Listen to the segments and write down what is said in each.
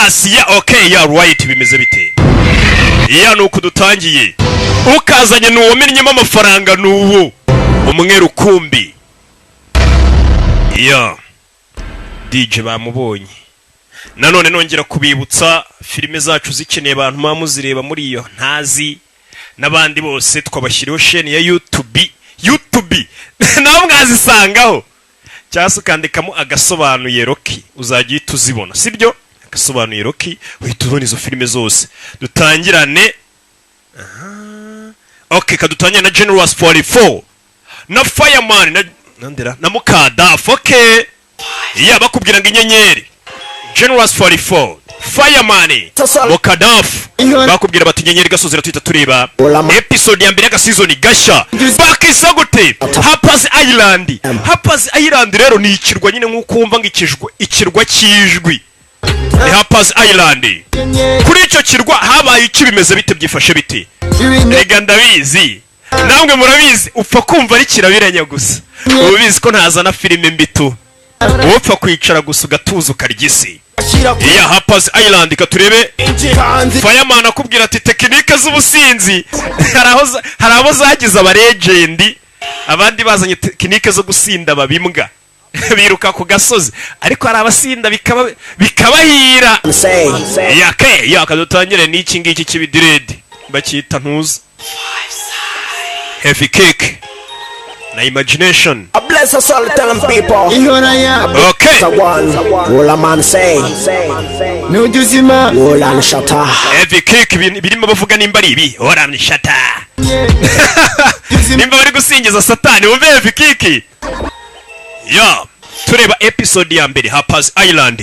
Generous. Yeah, okay, yeah, right. Bimeze bite? Yeah, ni uku dutangiye. Ukazanye ni uwamennyemo amafaranga, ni uwo umwe rukumbi. Yeah, DJ bamubonye. Nanone nongera kubibutsa, filime zacu zikeneye abantu muba muzireba muri iyo ntazi n'abandi bose, twabashyiriyeho chaîne ya YouTube. YouTube nawe mwazisangaho, cyangwa se ukandikamo Agasobanuye Rocky, uzajya uhita uzibona, sibyo? Agasobanuye Rocky, uhita ubona izo filime zose. Dutangirane. Aha. Okay, kadutangire na Generous 44 na Fireman na nandera na Mukadafu. Okay, yeah, bakubwira ngo inyenyeri Generous 44, Fireman, Mukadafu, bakubwira bati inyenyeri gasozi. Tuhita tureba episode ya mbere y'agasizoni gashya. Bakisa gute? Harper's Island. Harper's Island rero ni ikirwa nyine, nk'uko wumva ngo ikirwa cy'ijwi ni Harper's Island. Kuri icyo kirwa habaye iki? Bimeze bite? Byifashe bite? Rega ndabizi, namwe murabizi, upfa kumva ari kirabiranya gusa, uba ubizi ko ntazana filime mbi tu. Upfa kwicara gusa ugatuza ukarya isi. Iya Harper's Island, katurebe. Fireman akubwira ati tekinike z'ubusinzi hari abo zagize abalegend, abandi bazanye tekinike zo gusinda babimbwa biruka ku gasozi, ariko hari abasinda bikabahira. Yake yaka, dutangire n'iki ngiki cy'ibidiredi bacyita ntuza, Heavy Cake na Imagination. I bless us all, telling people. Ihora ya Okay. The one, all a man say. Ntujya uzima. All and shatter. Heavy Cake, ibintu birimo bavuga nimba ari ibi, oramishata, nimba bari gusingiza Satani, wumve Heavy Cake ya. Tureba episode ya mbere, Harper's Island.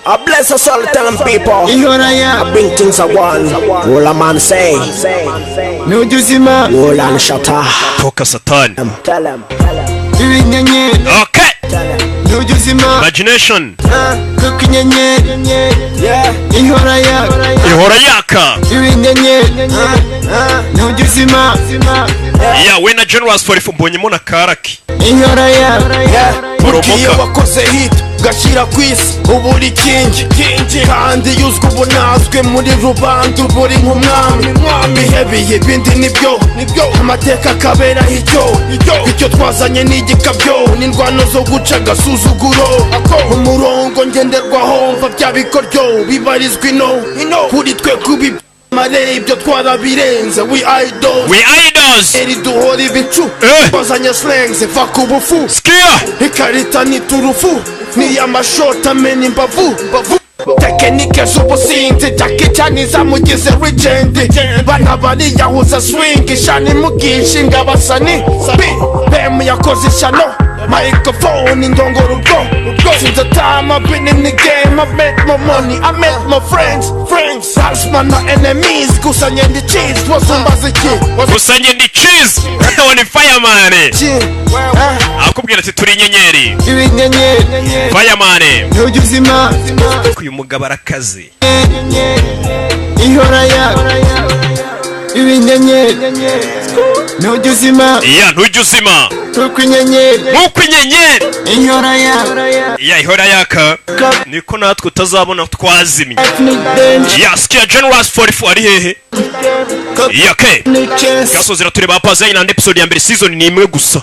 I bless us all, telling people. Ihora ya I bring things a one. All a man say. Ntujya uzima. All and shatter. Toka Satani. Tell them. Ibinyenyeri. Okay. Ntujya uzima. Imagination. Kuko inyenyeri ihora ya Ihora yaka. Ibinyenyeri ntujya uzima. Ya we na Generous 44, mbonyemo na Karaki. Ihora ya Poromoka. Iyo wakoze hit ugashyira ku isi, uba uri king kandi yuzwe, ubu nazwe muri rubanda, uba uri nk'umwami. Bihe ibindi nibyo amateka akaberaho icyo twazanye ni igikabyo n'indwano zo guca agasuzuguro. Umurongo ngenderwaho mva bya bikoryo bibarizwa ino kuri twe kubi mare, ibyo twarabirenze. We idols. We idols. Eri duhora ibicu. Eh. Twazanye slangs va ku bufu. Skia. Ikarita ni turufu, ni amashoti amena imbavu. Tekinike z'ubusinzi, Jackie Chan zamugize legend. Bana bariyahuza swing shani mugishinga abasani. Bem yakoze ishyano, microphone indongora ubwo. Since the time I've been in the game, I've made my money, I made my friends, that's my not enemies. Gusa ngenda cheese wasumbaza iki? Gusa njye ndi cheese. Ni Fireman. Iki? Akubwira ati turi inyenyeri. Ibinyenyeri. Fireman. Ntujya uzima. Uyu mugabo arakaze. Ihora ya ibinyenyeri ntujya uzima. Iya, ntujya uzima. Kuko inyenyeri Nk'uko inyenyeri ihora ya iya ihora yaka, niko natwe utazabona twazimye. Ya, sikia, Generous 44 ari hehe? Ya ke gasozi, tureba Harper's Island episode ya mbere. Season ni imwe gusa.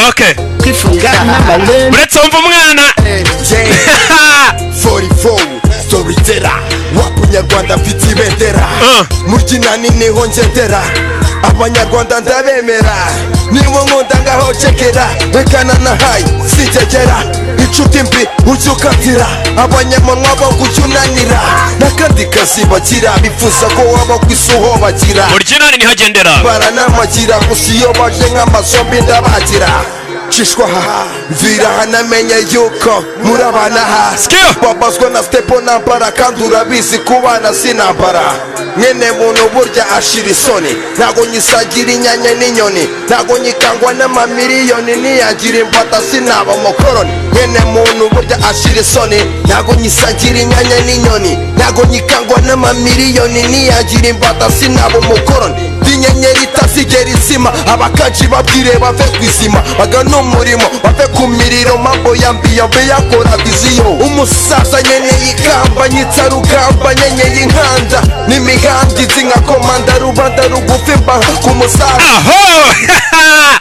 Okay. Kwifunga n'amaleni. Uretse wumva umwana. 44 storyteller, wapu nyarwanda, mfite ibendera. Mu ryinani niho ngendera, abanyarwanda ndabemera, nibo nkunda. Ngaho cekera, rekana na hayi sinjegera, inshuti mbi ujya ukatira, abanyamunwa bo kujya unanira, n'akandi kazi bagira bifuza ko waba ku isi uho bagira. Mu ryinani niho agendera. Baranamagira gusa, iyo baje nk'amazombi ndabagira. Cishwa aha, mvira aha, namenye yuko murabana aha. Sikia. Babazwa na stepo nambara, kandi urabizi kubana sinambara. Mwene muntu burya ashira isoni. Ntago nyisagira inyanya n'inyoni, ntago nyikangwa n'amamiliyoni, niyagira imbata sinaba umukoroni. Mwene muntu burya ashira isoni. Ntago nyisagira inyanya n'inyoni, ntago nyikangwa n'amamiliyoni, niyagira imbata sinaba umukoroni. Inyenyeri itazigera izima, abakanji babwire bave ku izima, bagane umurimo, bave ku miriro. Biro mambo yambi yakora viziyo. Umusaza nyeneye ikamba, nyitsa rugamba, nyenyeye inkanda n'imihanda izi nka komanda, rubanda rugufi mba ku musaza. Aho.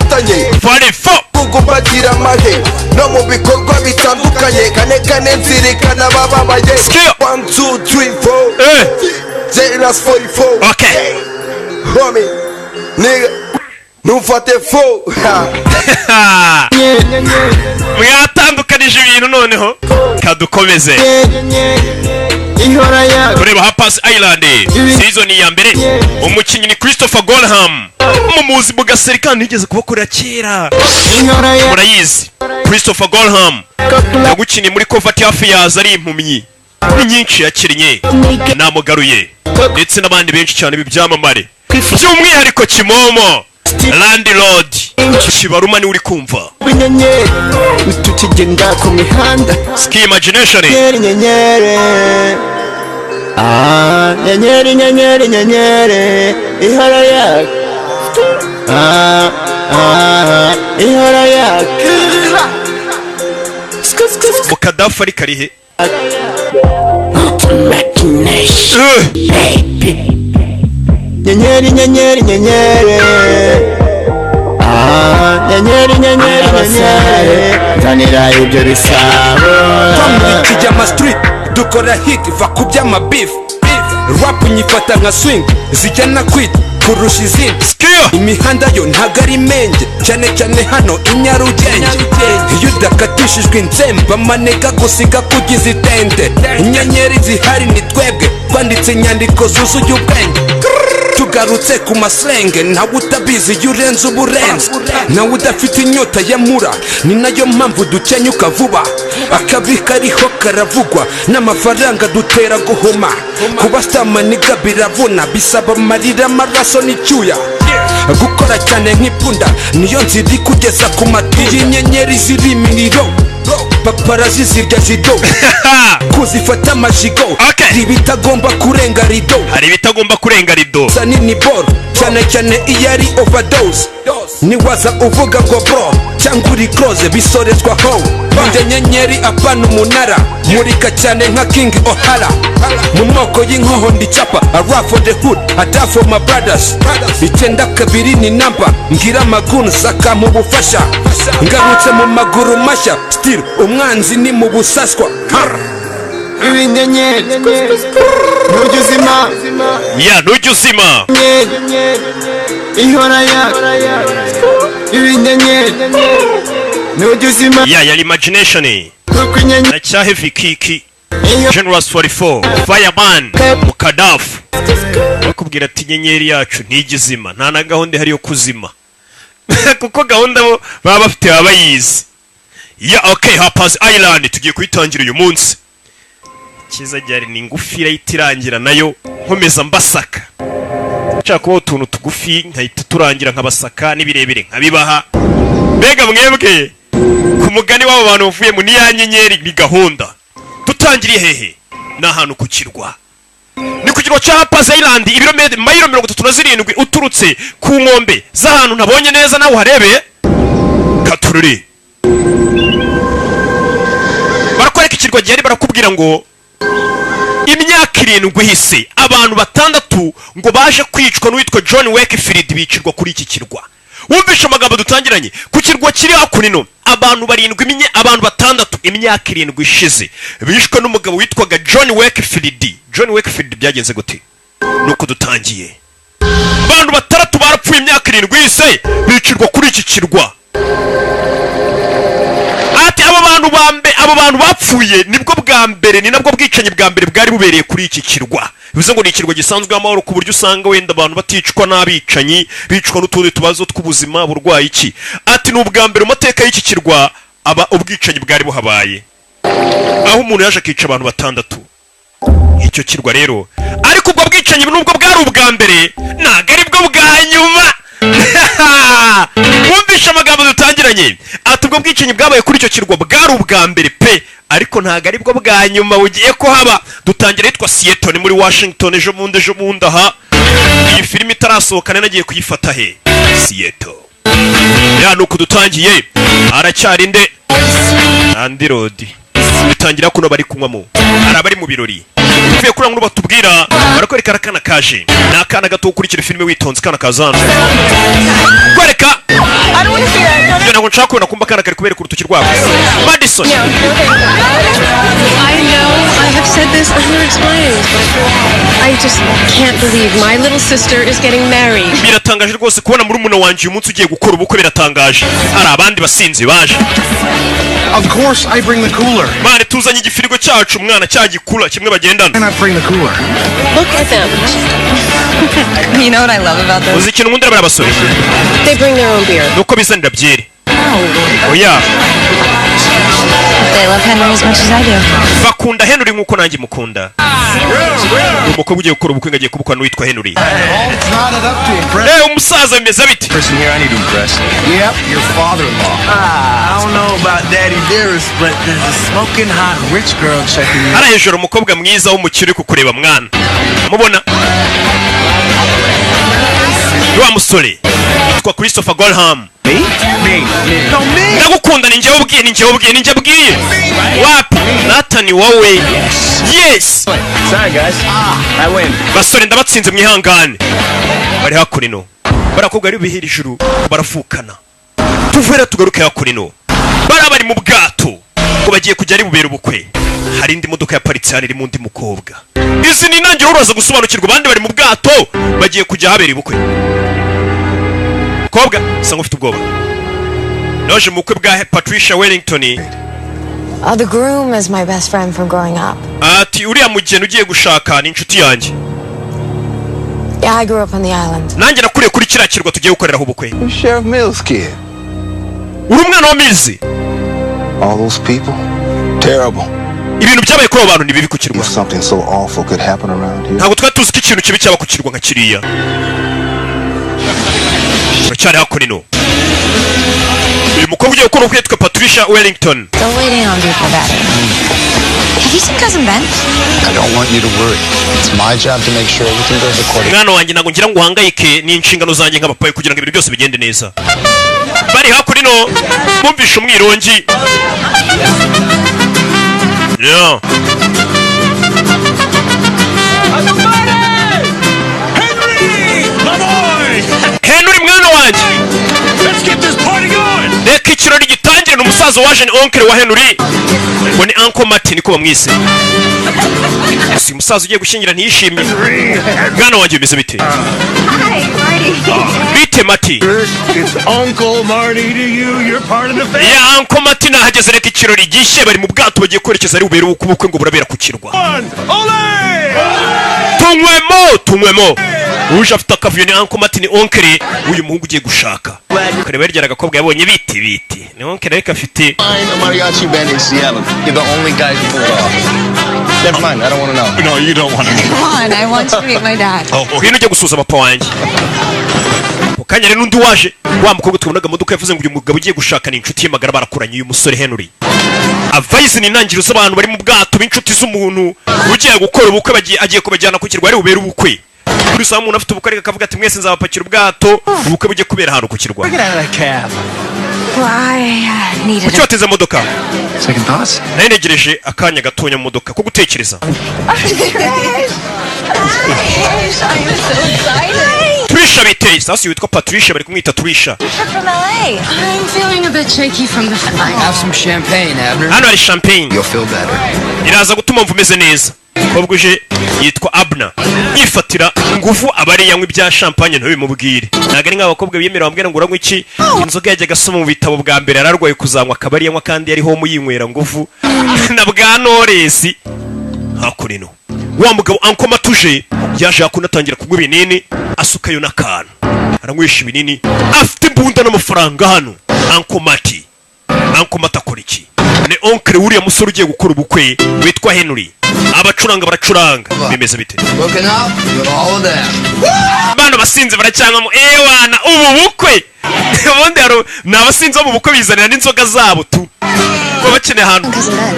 Tanye. 44. Bagira amahe no mu bikorwa bitandukanye, kane kane nzirikana bababaye. Skill. 1 2 3 4. Zeros 44. Homie nigga, ntufate fo. Mwatandukanije ibintu, noneho kadukomeze. Ihora yaka. Tureba Harper's Island season ya mbere. Umukinnyi ni Christopher Gorham, mumuzi mu gaserikani yigeze kubakorera kera. Ihora yaka. Murayizi, Christopher Gorham yagukiniye muri Covert Affairs ari impumyi, ni nyinshi yakinnye, namugaruye, ndetse n'abandi benshi cyane b'ibyamamare, by'umwihariko Kimomo Landlord Kibaruma niwe uri kumva. Inyenyeri tukigenda ku mihanda. Ski Imagination. Nyenyeri, nyenyeri, ah, nyenyeri, nyenyeri, nyenyeri ihora yaka, ah, ah, ihora yaka. Mukadafu ariko ari he? Nyenyeri, nyenyeri, nyenyeri, ah, nyenyeri, nyenyeri, nyenyeri, nzanira ibyo bisabo. Muri Kijyama Street dukora hit, va ku by'amabeef. Rap nyifata nka swing zijyana kwit kurusha izindi. Skill. Imihanda yo ntago ari menge, cyane cyane hano i Nyarugenge. Iyo udakatishijwe inzembe, amaneka gusiga kugize itente. Inyenyeri zihari ni twebwe twanditse inyandiko zuzuye ubwenge. Tugarutse ku maslenge, ntawe utabizi iyo urenze uburenze, nawe udafite inyota ya mura. Ni nayo mpamvu dukenyuka vuba, akabi kariho karavugwa n'amafaranga dutera guhuma. Kuba star my nigga biravuna, bisaba amarira, amaraso n'icyuya. Gukora cyane nk'ipunda niyo nzira ikugeza ku matwi y'inyenyeri. Ziri imiriro, paparazi zirya jido, kuzifata amajigo. Okay. Ibitagomba kurenga rido. Hari ibitagomba kurenga rido. Sa nini boro, cyane cyane iyo ari overdose. Niwaza uvuga ngo bro cyangwa uri close, bisorezwa ho. Njye nyenyeri apana umunara, murika cyane nka King Ohara. Mu moko y'inkoho ndicapa, I rap for the hood, I die for my brothers. 92 ni namba, mbwira amaguns akampa ubufasha. Ngarutse mu maguru mashya, still umwanzi ni mu busaswa. Ha! Ibinyenyeri ntujya uzima. Ya, ntujya uzima. Nyenyeri ihora yaka, ibinyenyeri ntujya uzima. Ya yari Imagination. Kuko inyenyeri Na cya Heavy Kiki. Iyo Generous 44 Fireman Mukadafu bakubwira ati inyenyeri yacu ntijya izima, nta na gahunda ihari yo kuzima, kuko gahunda bo baba bafite baba bayizi. Ya, okay, Harper's Island tugiye kuyitangira uyu munsi. Cyiza gihari ni ngufi, irahita irangira nayo nkomeza mbasaka. Nshaka kubaho utuntu tugufi nkahita turangira nkabasaka, n'ibirebire nkabibaha. Mbega mwebwe ku mugani w'abo bantu bavuye mu niya nyenyeri, ni gahunda. Tutangiriye hehe? Ni ahantu ku kirwa, ni ku kirwa cya Harper's Island, ibirometero mayiro 37 uturutse ku nkombe z'ahantu ntabonye neza, nawe uharebeye katururi. Barakwereka ikirwa gihari, barakubwira ngo imyaka 7 ihise abantu batandatu ngo baje kwicwa n'uwitwa John Wakefield, bicirwa kuri iki kirwa. Wumvishe amagambo dutangiranye: ku kirwa kiri hakuno abantu barindwi, abantu batandatu imyaka 7 ishize bishwe n'umugabo witwaga John Wakefield. John Wakefield byagenze gute? Nuko dutangiye, abantu batandatu barapfuye imyaka 7 ihise, bicirwa kuri iki kirwa. Ati abo bantu abo bantu bapfuye nibwo bwa mbere, ni nabwo bwicanyi bwa mbere bwari bubereye kuri iki kirwa. Bivuze ngo ni ikirwa gisanzwe amahoro, ku buryo usanga wenda abantu baticwa n'abicanyi, bicwa n'utundi tubazo tw'ubuzima, burwayi iki. Ati ni ubwa mbere mu mateka y'iki kirwa aba ubwicanyi bwari buhabaye, aho umuntu yaje akica abantu batandatu. Icyo kirwa rero, ariko ubwo bwicanyi nubwo bwari ubwa mbere, ntabwo ari bwo bwa nyuma. Wumvishe amagambo dutangiranye, ati ubwo bwicanyi bwabaye kuri icyo kirwa bwari ubwa mbere pe, ariko ntabwo ari bwo bwa nyuma bugiye kuhaba. Dutangira yitwa Seattle, ni muri Washington. Ejo bundi, ejo bundi aha iyi filime itarasohoka nari nagiye kuyifata he? Seattle. Ya, nuko dutangiye, aracyari nde? Landlord. Bitangira kuno bari kunywamo, hari abari mu birori. Tuvuye kuri nkuru batubwira, barakwereka akana kaje, ni akana gato. Ukurikira filime witonze, kana kazana kwereka ibyo ntabwo nshaka kubona. Kumva akana kari kubereka urutoki rwako, Madison. I know I have said this 100 times, but I just can't believe my little sister is getting married. Biratangaje rwose kubona murumuna wanjye uyu munsi ugiye gukora ubukwe, biratangaje. Hari abandi basinzi baje. Of course I bring the cooler. Mane, tuzanye igifirigo cyacu mwana, cyagikura kimwe bagendana. Why not bring the cooler? Look at them. You know what I love about those? Uzi ikintu nkundira bariya basore? They bring their own beer. Ni uko bizanira byeri. Oya. They love Henry as much as I do. Bakunda Henry nk'uko nanjye mukunda. Ni umukobwa ugiye gukora ubukwe, ngo agiye kubukwa n'uwitwa Henry. All knotted up to impress. Umusaza, bimeze bite? Person here I need to impress. Yep, your father-in-law. I don't know about Daddy Dearest, but there's a smoking hot rich girl checking you. Hariya hejuru umukobwa mwiza w'umukire uri kukureba mwana, mubona ni wa musore witwa Christopher Gorham. Me? Me. No, me. Ndagukunda, ni njyewe ubwiye, ni njyewe ubwiye, ni njye ubwiye. Wapi Nathan, wowe, yes. Sorry, guys. I win. Basore, ndabatsinze, mwihangane. Bari hakuno, barakobwa ari bihira ijuru, baravukana. Tuvere tugaruke hakuno, bari bari mu bwato ngo bagiye kujya ari bubere ubukwe. Hari indi modoka yaparitse hano irimo undi mukobwa. Izi ni intangiriro, uraza gusobanukirwa. Abandi bari mu bwato bagiye kujya ahabera ubukwe. Mukobwa usa nk'ufite ubwoba, naje mu bukwe bwa Patricia Wellington. The groom is my best friend from growing up. Ati uriya mugeni ugiye gushaka ni inshuti yanjye. Yeah, I grew up on the island. Nanjye nakuriye kuri kiriya kirwa tugiye gukoreraho ubukwe. Sheriff Mills' kid. Uri umwana wa Mills? All those people? Terrible. Ibintu byabaye kuri abo bantu ni bibi ku kirwa. If something so awful could happen around here. Ntabwo twari tuzi ko ikintu kibi cyaba ku kirwa nka kiriya. Turacyari hakuno, uyu mukobwa ugiye gukora ubukwe yitwa Patricia Wellington. Still waiting on Duke Daddy. Have you seen Cousin Ben? I don't want you to worry. It's my job to make sure everything goes according. Mwana wanjye, ntabwo ngira ngo uhangayike, ni inshingano zanjye nk'abapayi kugira ngo ibintu byose bigende neza. Bari hakuno bumvishe umwirongi. Yeah. Henry! My boy! Henry, mwana wanjye! Let's get this party going! Reka ikirori gitangire. Ni umusaza waje, ni oncle wa Henry, ngo ni Uncle Martin, niko bamwise. Gusa uyu musaza ugiye gushyingira ntiyishimye. Mwana wanjye, bimeze bite? Hi, Marty. Bite, Mati? It's Uncle Marty to you. You're part of the family. Ya, Uncle Martin ahageze. Reka ikirori gishye. Bari mu bwato bagiye kwerekeza ari bubere ubukwe, ngo burabera ku kirwa. Ole! Tunywemo, tunywemo. Uje afite akavuyo ni Uncle Martin, oncle uyu muhungu ugiye gushaka. Kareba hirya, agakobwa yabonye biti biti ni oncle, ariko afite Find a mariachi band in Seattle. You're the only guy who pull it off. Never mind, I don't want to know. No, you don't want to know. Come on, I want you to meet my dad. Ngwino ujye gusuhuza papa wanjye. Mu kanya rero n'undi waje, wa mukobwa tubonaga modoka, yavuze ngo uyu mugabo ugiye gushaka ni inshuti ye magara, barakuranye. Uyu musore Henry avayizi ni intangiriro z'abantu bari mu bwato b'inshuti z'umuntu ugiye gukora ubukwe, bagiye agiye kubajyana ku kirwa ari bubere ubukwe. Kuri usanga umuntu afite ubukwe ariko akavuga ati mwese nzabapakira ubwato, ubukwe bujye kubera ahantu ku kirwa. Get out of that cab. Well, I needed Kuki wateze imodoka? Second thoughts? Nari ntegereje akanya gatonya mu modoka ko gutekereza. Trish, I'm so excited. Trisha, biteye sasi witwa Patricia, bari kumwita Trisha. Trip from LA. I'm feeling a bit shaky from the flight. Have some champagne, Abner. Hano hari champagne. You'll feel better. Iraza gutuma mva umeze neza. Umukobwa uje yitwa Abna, yifatira ingufu, aba ari yanywa ibya champagne ntubimubwire. Ntabwo ari nk'abakobwa biyemera bambwira ngo uranywa iki inzoga. Yajyaga asoma mu bitabo bwa mbere yararwaye kuzanywa akaba ari yanywa, kandi yariho muyinywera ngufu na bwa Noresi. Hakuno wa mugabo Uncle Matuje yaje hakuno, atangira kunywa ibinini, asukayo n'akantu, aranywesha ibinini. Afite imbunda n'amafaranga hano. Uncle Mati, Uncle Mati akora iki? Ni oncle w'uriya musore ugiye gukora ubukwe witwa Henry. Abacuranga baracuranga, bimeze bite? Looking up with all of them. Bano basinzi baracyangamo. Ewana, ubu bukwe ubundi hari ni abasinzi bo mu bukwe bizanira n'inzoga zabo tu, baba bakeneye ahantu. Cousin Ben.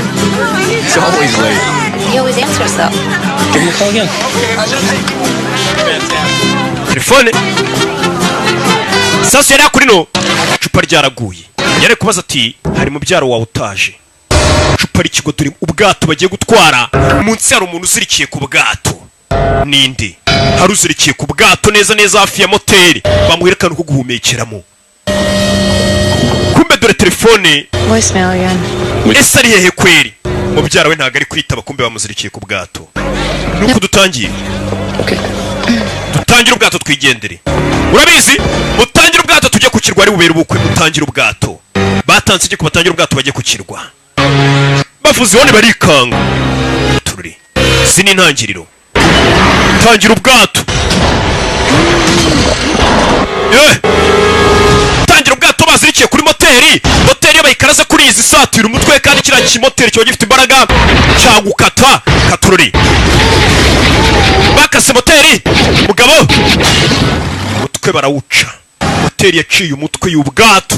He's always late. He always answers though. Give him a call again. Telefone sasu yari kuri no icupa ryaraguye, yari kubaza ati hari mubyaro wawe utaje? Icupa ry'ikigo. Turi ubwato bagiye gutwara, munsi hari umuntu uzirikiye ku bwato. Ninde? Hari uzirikiye ku bwato neza neza hafi ya moteri, bamwerekana uko guhumekeramo. Kumbe dore telefone. Voicemail again. Ese ari hehe kweri? Mubyara we ntabwo ari kwitaba. Kumbe bamuzirikiye ku bwato. Nuko dutangiye, dutangire ubwato twigendere. Urabizi, mutangire ubwato tujye ku kirwa ari bubere ubukwe. Mutangire ubwato. Batanze itegeko, batangire ubwato bajye ku kirwa. Bavuze ihoni barikanga. Tururi si n'intangiriro. Tangira ubwato. Tangira ubwato. Bazirikiye kuri moteri. Moteri iyo bayikaraze kuri izi satira umutwe, kandi kiriya kimoteri kiba gifite imbaraga cyagukata. Katururi bakase moteri, mugabo umutwe barawuca. Moteri yaciye umutwe y'ubwato.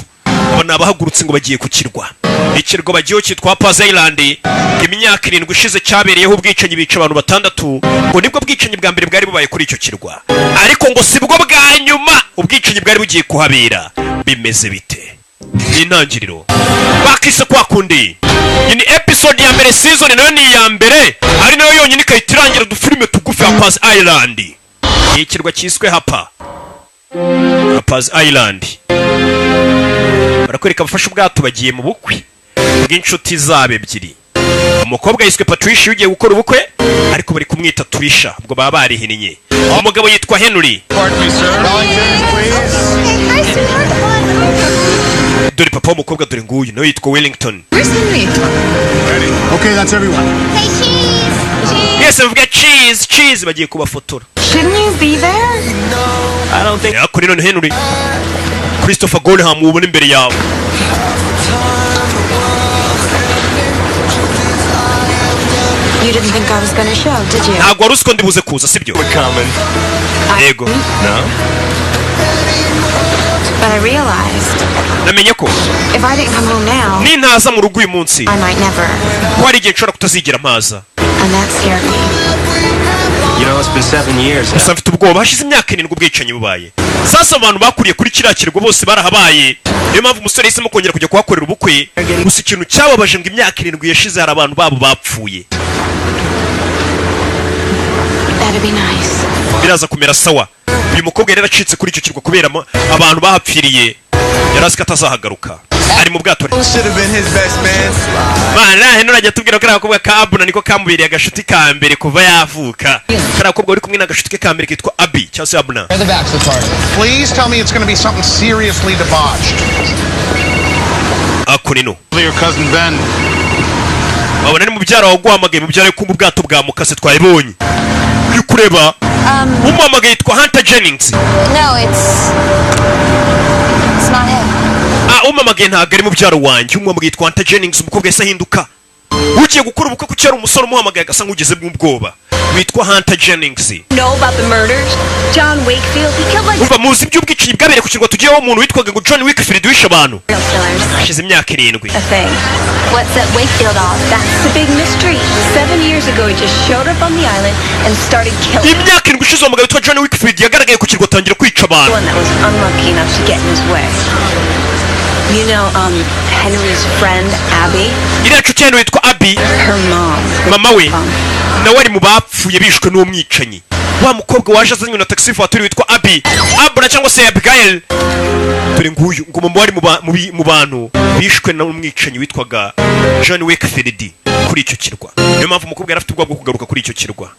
Aba ni abahagurutse ngo bagiye ku kirwa. Ikirwa bagiyeho cyitwa Harper's Island. Imyaka 7 ishize cyabereyeho ubwicanyi, bica abantu batandatu. Ngo nibwo bwicanyi bwa mbere bwari bubaye kuri icyo kirwa, ariko ngo sibwo bwa nyuma ubwicanyi bwari bugiye kuhabera. Bimeze bite? Ni intangiriro bakise kwa kundi. Iyi ni episode ya mbere, season nayo ni iya mbere, ari nayo yonyine ikahita irangira. Udufilime tugufi. Harper's Island ni ikirwa cyiswe Harper's Island. Barakwereka abafashe ubwato bagiye mu bukwe bw'inshuti zabo ebyiri. Umukobwa yiswe Patricia ugiye gukora ubukwe, ariko bari kumwita Trisha, ubwo baba barihinnye. Umugabo yitwa Henry. Pardon me, sir. Hi, sweetheart. Dore papa w'umukobwa, dore nguyu, nawe yitwa Wellington. Where's Henry? Okay, that's everyone. Say cheese. Cheese. Mwese muvuge cheese, cheese. Bagiye kubafotora. Shouldn't you be there? I don't think Yakuri none Henry Christopher Gorham ubona imbere yawe. You didn't think I was gonna show, did you? Ntabwo wari uzi ko ndibuze kuza, sibyo? Coming. Yego. No? But I realized Namenye ko if I didn't come home now, nintaza mu rugo uyu munsi, I might never. ko hari igihe nshobora kutazigera mpaza. And that scared me. It's been 7 years. Gusa mfite ubwoba. Hashize imyaka 7 ubwicanyi bubaye. Sasa abantu bakuriye kuri kiriya kirwa bose barahabaye, niyo mpamvu umusore yahisemo kongera kujya kuhakorera ubukwe. Gusa ikintu cyababaje, ngo imyaka 7 yashize hari abantu babo bapfuye. That'd be nice. Biraza kumera sawa. Uyu mukobwa yari yaracitse kuri icyo kirwa kubera abantu bahapfiriye, yari azi ko atazahagaruka. Ari mu bwato. Should have been his best man. Mana, heno urajya tubwira ko kariya gakobwa ka Abuna niko kamubereye agashuti ka mbere kuva yavuka. Kariya gakobwa uri kumwe n'agashuti ke ka mbere kitwa Abi cyangwa se Abuna. The bachelor party. Please tell me it's going to be something seriously debauched. Ako nino. Your cousin Ben. Wabona ni mubyara waguhamagaye. Mubyara we, kumva ubwato bwa mukase twabibonye. Uri kureba umuhamagaye yitwa Hunter Jennings. No, it's not him. Ah, umuhamagaye ntabwo ari mubyara wanjye. Umuhamagaye yitwa Hunter Jennings. Umukobwa yahise ahinduka. Ugiye gukora ubukwe, kuko ari umusore umuhamagaye, agasa nk'ugeze mu bwoba, witwa Hunter Jennings. Know about the murders? John Wakefield, he killed like Umva, muzi iby'ubwicanyi bwabereye ku kirwa tugiyeho, umuntu witwaga ngo John Wakefield wishe abantu serial killers. hashize imyaka 7? A thing. What set Wakefield off? That's the big mystery. 7 years ago, he just showed up on the island and started killing. Imyaka 7 ishize, uwo mugabo witwa John Wakefield yagaragaye ku kirwa, atangira kwica abantu. One that was unlucky enough to get in his way. Henry's friend, Abby? Iriya nshuti yandi witwa Abby. Her mom. Mama we nawe ari mu bapfuye bishwe n'uwo mwicanyi. Wa mukobwa waje azanywe na taxi voiture witwa Abby, Abra cyangwa se Abigail, dore nguyu. Ngo mama wari mu bantu bishwe n'umwicanyi witwaga John Wakefield kuri icyo kirwa. Niyo mpamvu umukobwa yari afite ubwoba bwo kugaruka kuri icyo kirwa.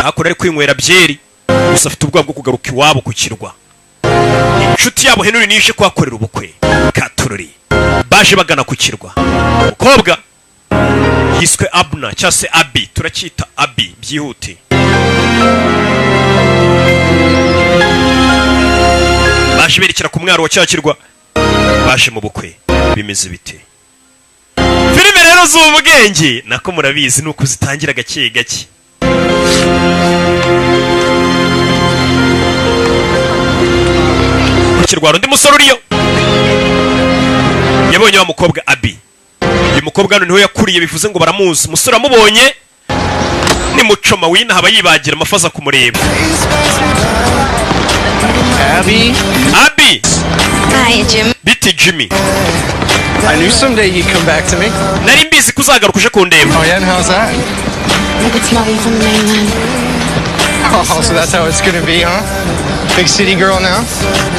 Hakuno ari kwinywera byeri, gusa afite ubwoba bwo kugaruka iwabo ku kirwa. Inshuti yabo Henry nije kuhakorera ubukwe. Katurori baje bagana ku kirwa. Umukobwa yiswe Abna cyangwa se Abi, turacyita Abi byihute. Baje berekera ku mwaro wa cya kirwa, baje mu bukwe. Bimeze bite? Filime rero z'ubwenge nako murabizi ni uko zitangira gake gake. Ku kirwa hari undi musore uriyo, yabonye wa mukobwa Abi. Uyu mukobwa hano niho yakuriye, bivuze ngo baramuzi. Umusore amubonye ni mucoma w'inaha, aba yibagira amafi aza kumureba. Abby? Abi. Hi, Jim. Biti Jimmy. I knew someday you'd come back to me. Nari mbizi ko uzagaruka uje kundeba. Oh yeah, and how's that? I could smell you from the mainland. Oh, so that's how it's gonna be, huh? Big city girl now?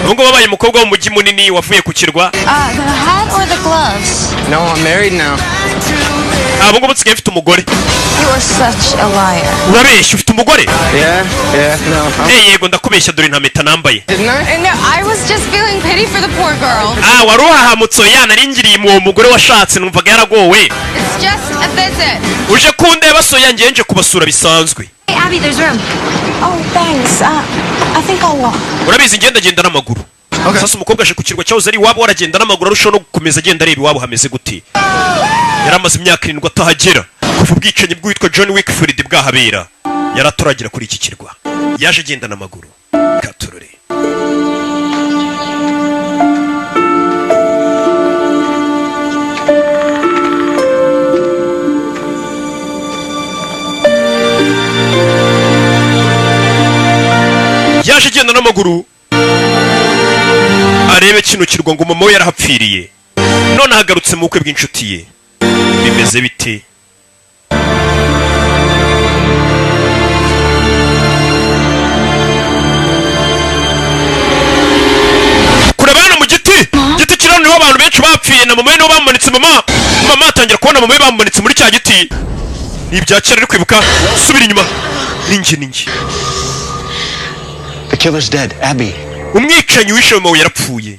Ubu ngubu wabaye umukobwa wo mu mujyi munini, wavuye ku kirwa. The hat or the gloves? No, I'm married now. Ubu ngubu nsigaye mfite umugore. You are such a liar. Urabeshya, ufite umugore. Yeah, no. Eh, yego, ndakubeshya, dore nta mpeta nambaye. Didn't I? No, I was just feeling pity for the poor girl. Ah, wari uhahamutse. Oya, naringiriye uwo mugore washatse, numvaga yaragowe. It's just a visit. Uje kundeba soya? Ngiye nje kubasura bisanzwe. Hey, Abby, there's room. Oh, thanks. I think I'll walk. Urabizi, ngenda agenda n'amaguru. Sasa umukobwa aje ku kirwa cyahoze ari iwabo, aragenda n'amaguru, arushaho no gukomeza agenda areba iwabo hameze gute. Yari amaze imyaka 7 atahagera kuva ubwicanyi bw'uwitwa John Wickfield bwahabera. Yari ataragera kuri iki kirwa, yaje agenda n'amaguru katurore. Yaje agenda n'amaguru arebe kino kirwa, ngo mama we yarahapfiriye, none ahagarutse mu bukwe bw'inshuti ye. Bimeze bite? Kureba hano mu giti kiri hano, niho abantu benshi bapfiye, na mama we niho bamumanitse. Mama atangira kubona mama we bamumanitse muri cya giti. Ni ibya kera, ari kwibuka. Subira inyuma, ninjye ninjye. The killer's dead, Abby. Umwicanyi wishe mama we yarapfuye.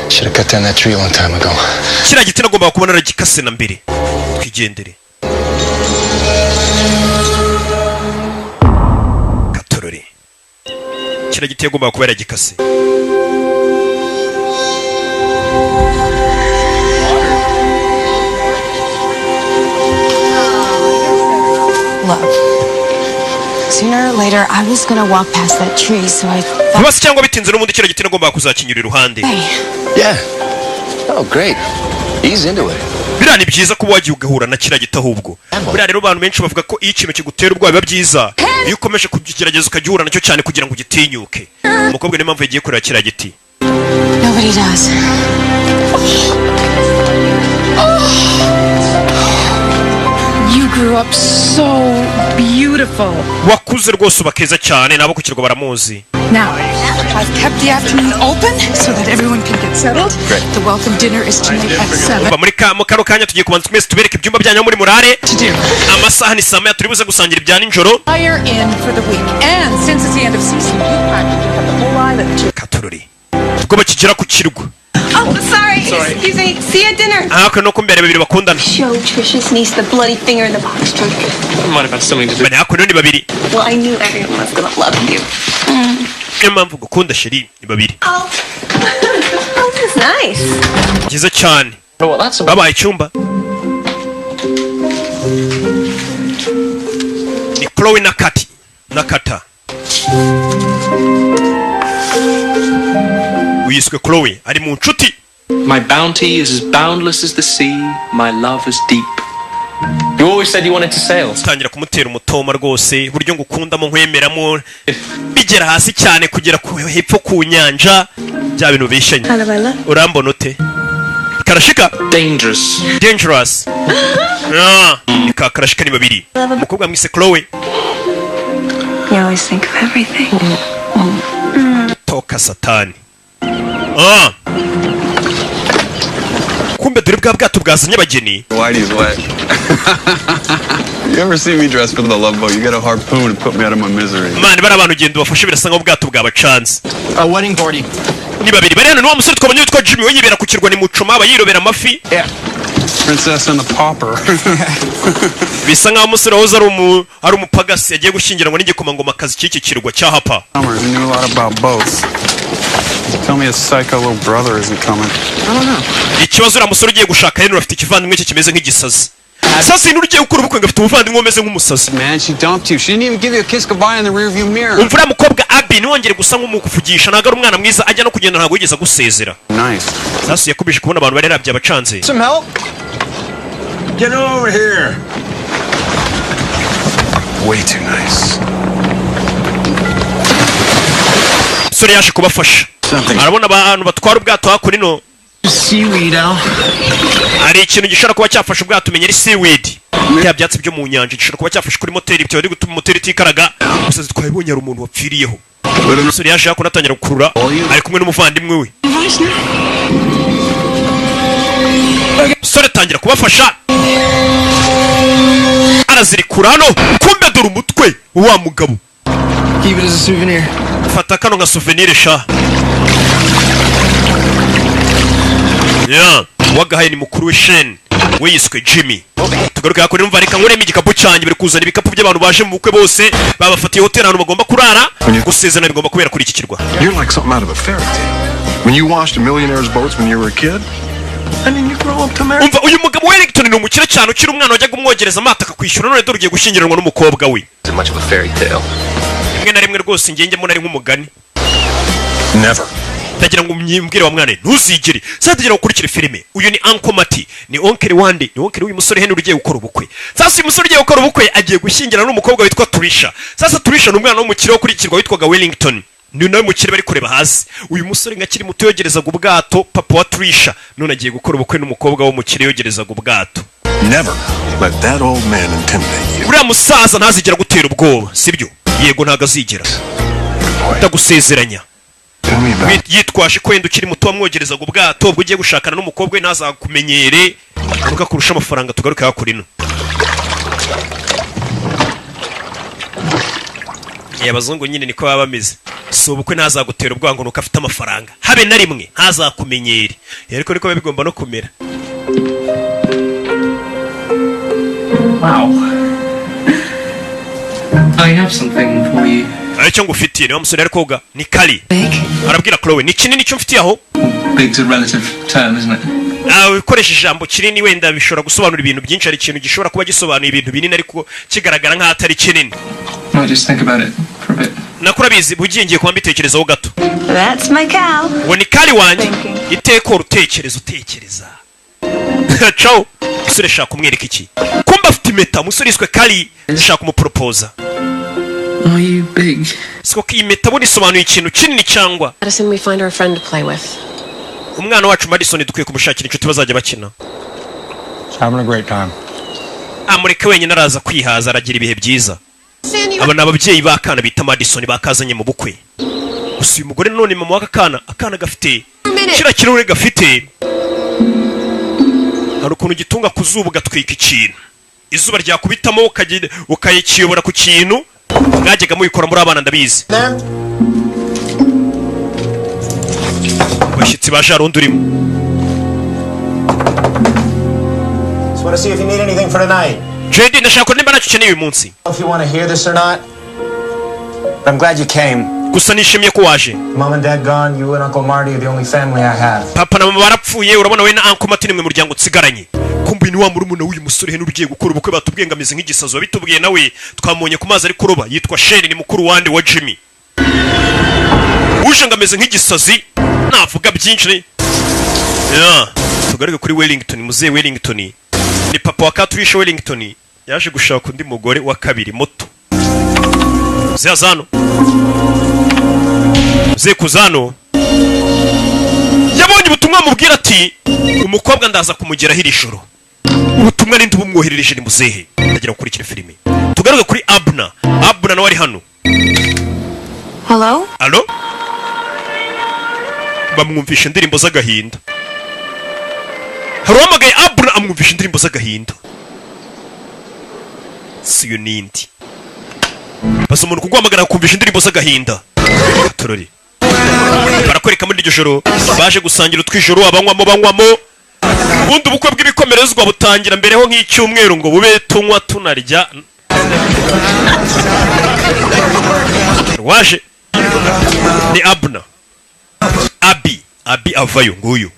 Should have cut down that tree a long time ago. Kiriya giti nagombaga kuba naragikase na mbere. Twigendere katorore. Kiriya giti yagombaga kuba yaragikase. Look. Sooner or later, I was gonna walk past that tree, so I thought. Vuba se cyangwa bitinze, n'ubundi kiriya giti nagombaga kuzakinyura iruhande. Hey, Yeah. Oh, great. He's into it. Biriya ni byiza kuba wagiye ugahura na kiriya giti. Ahubwo buriya rero abantu benshi bavuga ko iyo ikintu kigutera ubwoba, biba byiza iyo ukomeje kukigerageza, ukajya uhura nacyo cyane kugira ngo ugitinyuke. Umukobwa niyo mpamvu yagiye kureba kiriya giti. Nobody does. You grew up so beautiful. Wakuze rwose uba keza cyane. Nabo ku kirwa baramuzi. Now, I've kept the afternoon open so that everyone can get settled. The welcome dinner is tonight at 7. Umva, muri ka mu kano kanya tugiye kubanza twese tubereke ibyumba byanyu aho muri murare. Amasaha ni saa 1, turi buze gusangira ibya nijoro. Hire in for the week. And since it's the end of season, you practically have the whole island to Katururi, ubwo bakigera ku kirwa. Oh, sorry. Excuse me. See you at dinner. Hakuno no kumbere babiri bakundana. Show Trisha's niece the bloody finger in the box truck. Might have had something to do. Bane hakuno ni babiri. Well, I knew everyone was gonna love you. Niyo mpamvu gukunda, chérie. Ni babiri. Oh, oh, this is nice. Byiza cyane, babaye icyumba ni Chloe na Kati na Kata. Uyiswe Chloe ari mu nshuti. My bounty is as boundless as the sea, my love is deep. You always said you wanted to sail. Tangira kumutera umutoma rwose, uburyo ngukundamo, nkwemeramo, bigera hasi cyane kugera ku hepfo ku nyanja, bya bintu bishanye. Urambona ute karashika? Dangerous. Dangerous. Ah, ni ka karashika. Ni babiri, umukobwa mwise Chloe. You always think of everything. Toka satani. Ah, kumbe dore bwa bwato bwazanye abageni. Whitey's wet. You ever see me dressed for the Love Boat? You get a harpoon and put me out of my misery. Man, bari abantu ugenda ubafashe, birasa nkaho ubwato bwabacanze. A wedding party. Ni babiri bari hano. Ni wa musore twabonye witwa Jimmy, we yibera ku kirwa, ni mucoma, aba yirobera amafi. Princess and the Pauper. Bisa nkaho umusore wahoze ari umupagasi yagiye gushyingiranwa n'igikomangomakazi cy'iki kirwa cya Hapa. Summers, he knew a lot about boats. Tell me his psycho little brother isn't coming. I don't know. Ikibazo, uriya musore ugiye gushaka rero afite ikivandimwe cye kimeze nk'igisazi. Sasa ino ugiye gukora ubukwe ngo afite umuvandimwe umeze nk'umusazi. Man, she dumped you. She didn't even give you a kiss goodbye in the rearview mirror. Umva, uriya mukobwa Abi ntiwongere gusa nk'umukuvugisha, ntabwo ari umwana mwiza, ajya no kugenda ntabwo yigeze agusezera. Nice. Sasa yakomeje kubona abantu bari yarabye abacanze. Some help? Get over here. Way too nice. Umusore yaje kubafasha, arabona abantu batwara ubwato hakuno. Seaweed, Al. Hari ikintu gishobora kuba cyafashe ubwato, umenya ari seaweed, bya byatsi byo mu nyanja, gishobora kuba cyafashe kuri moteri, bikaba biri gutuma moteri itikaraga. Gusa twabibonye, hari umuntu wapfiriyeho. Umusore yaje hakuno atangira gukurura, ari kumwe n'umuvandimwe we. Umusore atangira kubafasha, arazirikura hano. Kumbe dore umutwe wa mugabo. Keep it as a souvenir. Fata kano nka souvenir sha. Ya wagahaye ni mukuru we Shane, we yiswe Jimmy. Tugaruke hakuno. Numva reka nkuremo igikapu cyanjye. Bari kuzana ibikapu by'abantu baje mu bukwe bose, babafatiye hoteli ahantu bagomba kurara. Gusezerana bigomba kubera kuri iki kirwa. You're like something out of a fairy tale. When you washed a millionaire's boats when you were a kid, and then you grow up to marry. Umva, uyu mugabo Wellington ni umukire cyane. Ukiri umwana wajyaga umwogereza amato akakwishyura, none dore ugiye gushyingiranwa n'umukobwa we. Isn't much of a fairy tale. Rimwe na rimwe rwose njye mbona ari nk'umugani. Never. Ndagira ngo umyimbwire wa mwana, ntuzigere. Sasa tugira ngo ukurikire filime. Uyu ni Uncle Mati, ni oncle wande, ni oncle w'uyu musore Henry ugiye gukora ubukwe. Sasa uyu musore ugiye gukora ubukwe agiye gushyingira n'umukobwa witwa Trisha. Sasa Trisha ni umwana w'umukire wo kuri iki kirwa witwaga Wellington, ni nawe mukire bari kureba hasi. Uyu musore nka akiri muto yogerezaga ubwato papa wa Trisha, none agiye gukora ubukwe n'umukobwa w'umukire yogerezaga ubwato. Never let that old man intimidate you. Uriya musaza ntazigera gutera ubwoba, sibyo? Yego, ntabwo azigera, ndagusezeranya. Yitwaje ko wenda ukiri muto wamwogerezaga ubwato, ubwo ugiye gushakana n'umukobwa we ntazakumenyere nuko akurusha amafaranga. Tugaruke hakuno ino. Abazungu nyine niko baba bameze. Si ubukwe, ntazagutera ubwoba ngo nuko afite amafaranga, habe na rimwe ntazakumenyere. Ariko niko biba bigomba no kumera. Wow. I have something for you. Aricyo ngufitiye. Niba musore ari koga ni Kari, arabwira Chloe, ni kinini icyo mfitiye aho. Big's a relative term, isn't it? Nawe ukoresha ijambo kinini, wenda bishobora gusobanura ibintu byinshi. Hari ikintu gishobora kuba gisobanuye ibintu binini ariko kigaragara nk'aho atari kinini. Might just think about it for a bit. Nako urabizi, bugiye ngiye kuba mbitekerezaho gato. That's my cow. Uwo ni Kari wanjye. Iteka utekereza utekereza. Ciao. Umusore shaka kumwereka iki? Kumba afite impeta. Umusore yiswe Kari shaka kumuporopoza. Are you big? Siko ko iyi mpeta bundi isobanuye ikintu kinini cyangwa? Madison, we find her a friend to play with. Umwana wacu Madison dukwiye kumushakira inshuti bazajya bakina. Having a great time. Amureke wenyine, araza kwihaza, aragira ibihe byiza. Aba ni ababyeyi b'akana bita Madison bakazanye mu bukwe. Gusa uyu mugore none mama w'aka kana, akana gafite kiriya kirahure gafite, hari ukuntu gitunga ku zuba ugatwika ikintu, izuba ryakubitamo ukayikiyobora ku kintu. Mwajyaga mubikora muri abana, ndabizi. Abashyitsi baje, hari undi urimo. Just want to see if you need anything for tonight. JD, ndashaka ko nimba ntacyo ukeneye uyu munsi. If you want to hear this or not. But I'm glad you came. Gusa nishimiye ko waje. Mom and Dad gone, you and Uncle Marty are the only family I have. Papa na mama barapfuye, urabona we na Uncle Martin mwe muryango nsigaranye. Kumbe ni wa murumuna w'uyu musore heno ugiye gukora ubukwe. Batubwiye ngo ameze nk'igisazi, wabitubwiye nawe twamubonye ku mazi ari kuroba. Yitwa Shane, ni mukuru wande wa Jimmy. Uje ngo ameze nk'igisazi, navuga byinshi ni yeah. Tugaruke kuri Wellington. Muzehe Wellington ni papa wa Katricia Wellington, yaje gushaka undi mugore wa kabiri muto. Muzehe azano, muzehe kuzano yabonye ubutumwa bumubwira ati umukobwa ndaza kumugeraho iri joro. Ubutumwa ninde ubumwoherereje? Ni muzehe. Ndagira gukurikira filime. Tugaruke kuri Abna. Abna nawe ari hano. Hello? Alo, bamwumvisha indirimbo z'agahinda. Hari uwahamagaye Abna amwumvisha indirimbo z'agahinda. Si uyu nindi baza umuntu kuguhamagara akumvisha indirimbo z'agahinda. Turori barakwereka muri iryo joro baje gusangira utwijoro, abanywamo banywamo. Ubundi ubukwe bw'ibikomerezwa butangira mbere ho nk'icyumweru ngo bube tunywa tunarya. Waje ni Abna, Abi, Abi avayo nguyu.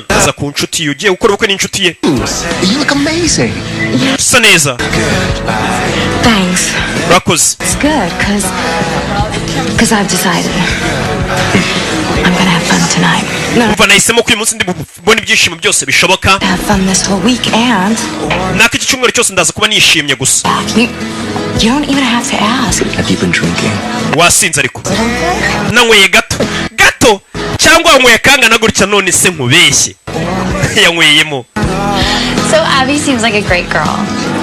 Aza ku nshuti ye ugiye gukora ubukwe n'inshuti ye. You look amazing. Usa neza. Thanks. Urakoze. It's good, cause I've decided. I'm gonna have fun tonight. No, Umva, nahisemo ko uyu munsi ndi bubone ibyishimo byose bishoboka. have fun this whole week and Naka iki cyumweru cyose ndaza kuba nishimye gusa. you don't even have to ask. Have you been drinking? Wasinze? Ariko nanyweye gato gato. Cyangwa wanyweye akangana gutya? None se nkubeshye, yanyweyemo. So Abby seems like a great girl.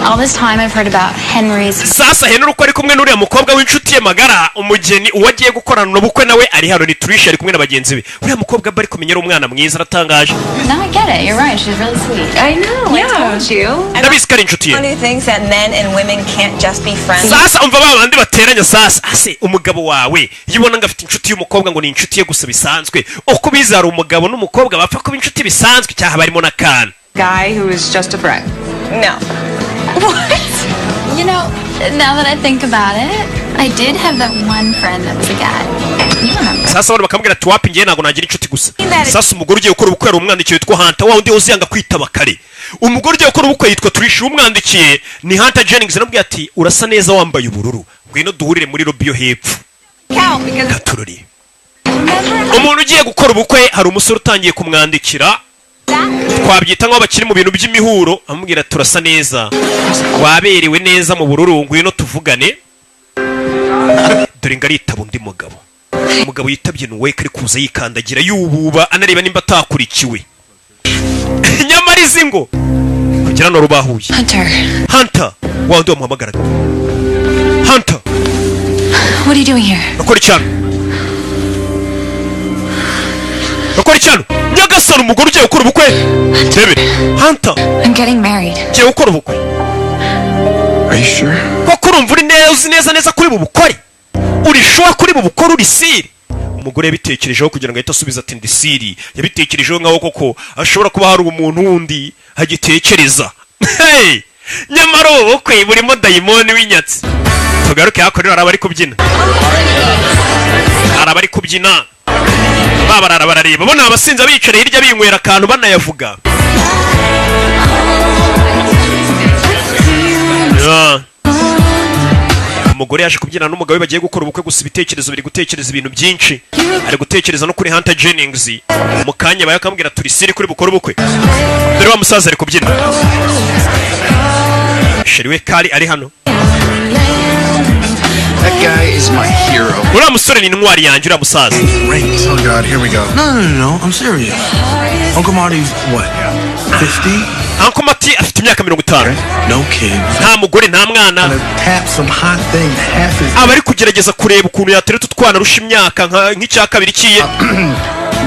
All this time I've heard about Henry's. Sasa Henry uko ari kumwe n'uriya mukobwa w'inshuti ye magara, umugeni uwo agiye gukorana ubukwe nawe ari hano, ni Trish, ari kumwe na bagenzi be. Uriya mukobwa bari kumenya ari umwana mwiza, aratangaje. Now I get it. You're right. She's really sweet. I know. Yeah. I told you. Ndabizi ko ari inshuti ye. One who thinks that men and women can't just be friends. Sasa umva, ba bandi bateranya. Sasa ase umugabo wawe iyo ubona ngo afite inshuti y'umukobwa, ngo ni inshuti ye gusa bisanzwe, uko ubizi, hari umugabo n'umukobwa bapfa kuba inshuti bisanzwe, cyaha barimo n'akana? Guy who is just a friend. No. What? You know, now that I think about it, I did have that one friend that was a guy. You remember? Sasa abantu bakamubwira ati: "Wapi, ngewe ntabwo nagira inshuti gusa." Sasa umugore ugiye gukora ubukwe hari umwandikiye witwa Hunter, wa wundi uziyanga kwitaba kare. Umugore ugiye gukora ubukwe yitwa Trish, umwandikiye ni Hunter Jennings. Aramubwira ati: "Urasa neza wambaye ubururu, ngwino duhurire muri lobby yo hepfo." Count because Gatururi, umuntu ugiye gukora ubukwe, hari umusore utangiye kumwandikira, twabyita nk'aho bakiri mu bintu by'imihuro. Amubwira: "Turasa neza, waberewe neza mu bururu, ngwino tuvugane." Dore ngo aritaba undi mugabo. Umugabo yitabye ni uwe kari kuza yikandagira, yububa, anareba nimba atakurikiwe. Nyamara izi ngo kugira ngo rubahuye. Hunter, Hunter, wa wundi wamuhamagaraga, Hunter. What are you doing here? Bakora icyano, bakora icyano. Nyagasani, umugore ugiye gukora ubukwe, rebere Hunter. I'm getting married. Ugiye gukora ubukwe? Are you sure? Koko urumva uri neza, uzi neza neza kuri bubukore? Uri sure kuri bubukore? Uri sure? Umugore yabitekerejeho kugira ngo ahite asubiza ati: "Ndi sure." Yabitekerejeho nkaho koko ashobora kuba hari umuntu wundi agitekereza. Hey! Nyamara ubu bukwe burimo dayimoni w'inyatsi. Tugaruke hakurya, hari abari kubyina, hari abari kubyina, babarara barareba, bo ni abasinzi bicara hirya binywera akantu banayavuga. Yeah. Umugore yaje kubyina n'umugabo we bagiye gukora ubukwe, gusa ibitekerezo biri gutekereza ibintu byinshi. Ari gutekereza no kuri Hunter Jennings. Mu kanya bayo akambwira: "Turi sure kuri bukore ubukwe?" Dore wa musaza ari kubyina, chéri we kari ari hano. That guy is my hero. Uriya musore ni intwari yanjye, uriya musaza. Great. Oh God, here we go. No. I'm serious. Uncle Marty's what? 50? Uncle Marty afite imyaka 50. No kids. Nta mugore, nta mwana. Tap some hot thing half his. Aba ari kugerageza kureba ukuntu yatereta utwana arusha imyaka nk'icya kabiri kiye.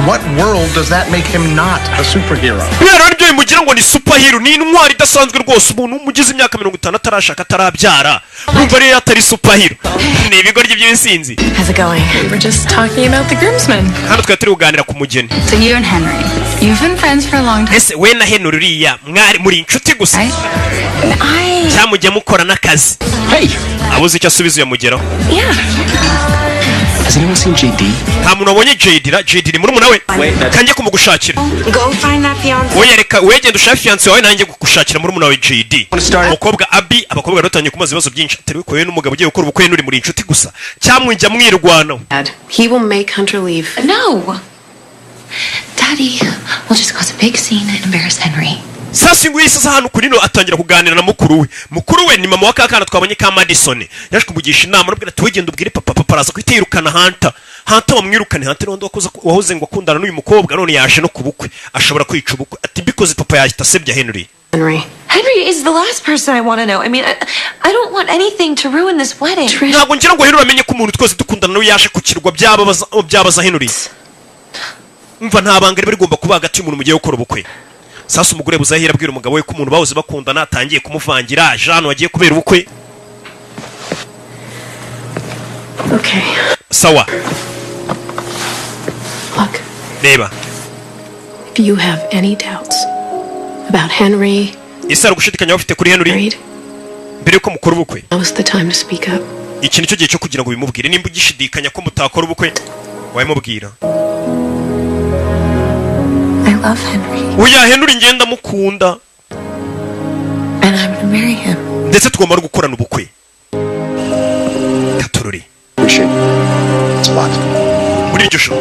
What world does that make him not a superhero? Kubera nibyo bimugira ngo ni superhero, ni intwari idasanzwe rwose. Umuntu umugize imyaka 50 atarashaka, atarabyara, wumva rero atari superhero? Ni ibigoryi by'ibisinzi. How's it going? We were just talking about the groomsmen. Hano twari turi kuganira ku mugeni. So you and Henry, you've been friends for a long time. Ese we na Henry uriya mwari muri inshuti gusa I. cyangwa mujya mukora n'akazi? Abuze icyo asubiza, uyamugeraho. Yeah. Has anyone seen JD? Nta muntu wabonye JD ra? JD ni murumuna we, kanjye kumugushakira. Go find that fiance. Wowe reka, wowe genda ushake fiancé wawe, nanjye gushakira murumuna wawe JD. Umukobwa Abi, abakobwa bari batangiye kumubaza ibibazo byinshi. Atari we wowe n'umugabo ugiye gukora ubukwe n'uri muri inshuti gusa cyangwa mujya mwirwanaho? He will make Hunter leave. No. Daddy will just cause a big scene and embarrass Henry. Sasa nguyu sasa hano kuri no atangira kuganira na mukuru we. Mukuru we ni mama wa kakana twabonye ka Madison. Yaje kumugisha inama, arabwira ati: "Wegenda ubwire papa, papa araza guhita yirukana Hunter. Hunter bamwirukane. Hunter ni wakoze wahoze ngo akundana n'uyu mukobwa, none yaje no ku bukwe, ashobora kwica ubukwe." Ati: "Mbikoze papa yahita asebya Henry." Henry. Henry is the last person I want to know. I mean, I don't want anything to ruin this wedding. Ntabwo ngira ngo Henry amenye ko umuntu twese dukundana nawe yaje ku kirwa, byababaza, byabaza Henry. Umva, nta banga riba rigomba kuba hagati y'umuntu mugiye gukora ubukwe. Sasa umugore buzahira abwira umugabo we ko umuntu bahoze bakundana atangiye kumuvangira Jean wagiye kubera ubukwe. Okay. Sawa. Look, Reba. if you have any doubts about Henry, Ese hari ugushidikanya bafite kuri Henry mbere yuko mukora ubukwe? now's the time to speak up. Iki nicyo gihe cyo kugira ngo ubimubwire. Nimba ugishidikanya ko mutakora ubukwe, wabimubwira. I love Henry, Oya, Henry ngenda mukunda. and I'm gonna marry him. Ndetse tugomba no gukorana ubukwe. Katorore. Appreciate it. It's a lot. Muri iryo joro,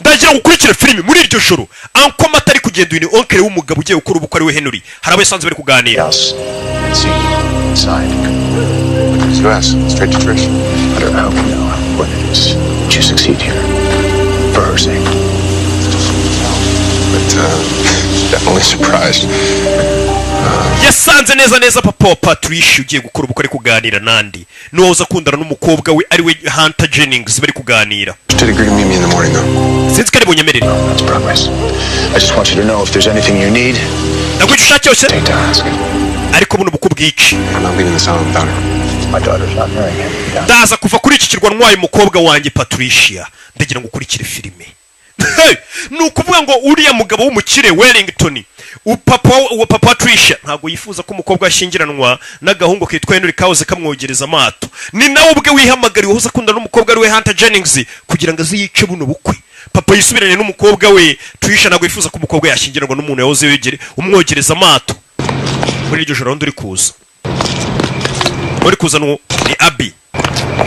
ndagira ngo ukurikire filimi. Muri iryo joro, Uncle Marty ari kugenda. Uyu ni oncle w'umugabo ugiye gukora ubukwe, ari we Henry. Hari abo yasanze bari kuganira. See, inside. To us, straight to Trish. Hunter, I hope you know how important it is that you succeed here. For her sake. But definitely surprised. Yasanze neza neza papa wa Patricia ugiye gukora ubukwe ari kuganira nandi n'uwahoze uza akundana n'umukobwa we, ari we Hunter Jennings, bari kuganira. Did agree to meet me in the morning, though. Sinzi ko ari bunyemerere. That's progress. I just want you to know if there's anything you need, Ndaguha icyo ushaka cyose. take to ask. Ariko buno bukwe bwici. I'm not leaving this island without her. My daughter's not marrying him. Yeah. Ndaza kuva kuri iki kirwa ntwaye umukobwa wanjye Patricia. Ndagira ngo ukurikire filime. Hey! Ni ukuvuga ngo uriya mugabo w'umukire Wellington, upapa wa papa Patricia, ntabwo yifuza ko umukobwa ashyingiranwa n'agahungu kitwa Henry kahoze kamwogereza amato. Ni nawe ubwe wihamagariwe uhoze akundana n'umukobwa ari we Hunter Jennings kugira ngo aze yice buno bukwe, papa yisubirane n'umukobwa we Trisha. Ntabwo yifuza ko umukobwa yashyingiranwa n'umuntu yahoze umwogereza amato. Muri iryo joro, undi uri kuza, uri kuza ni Abi.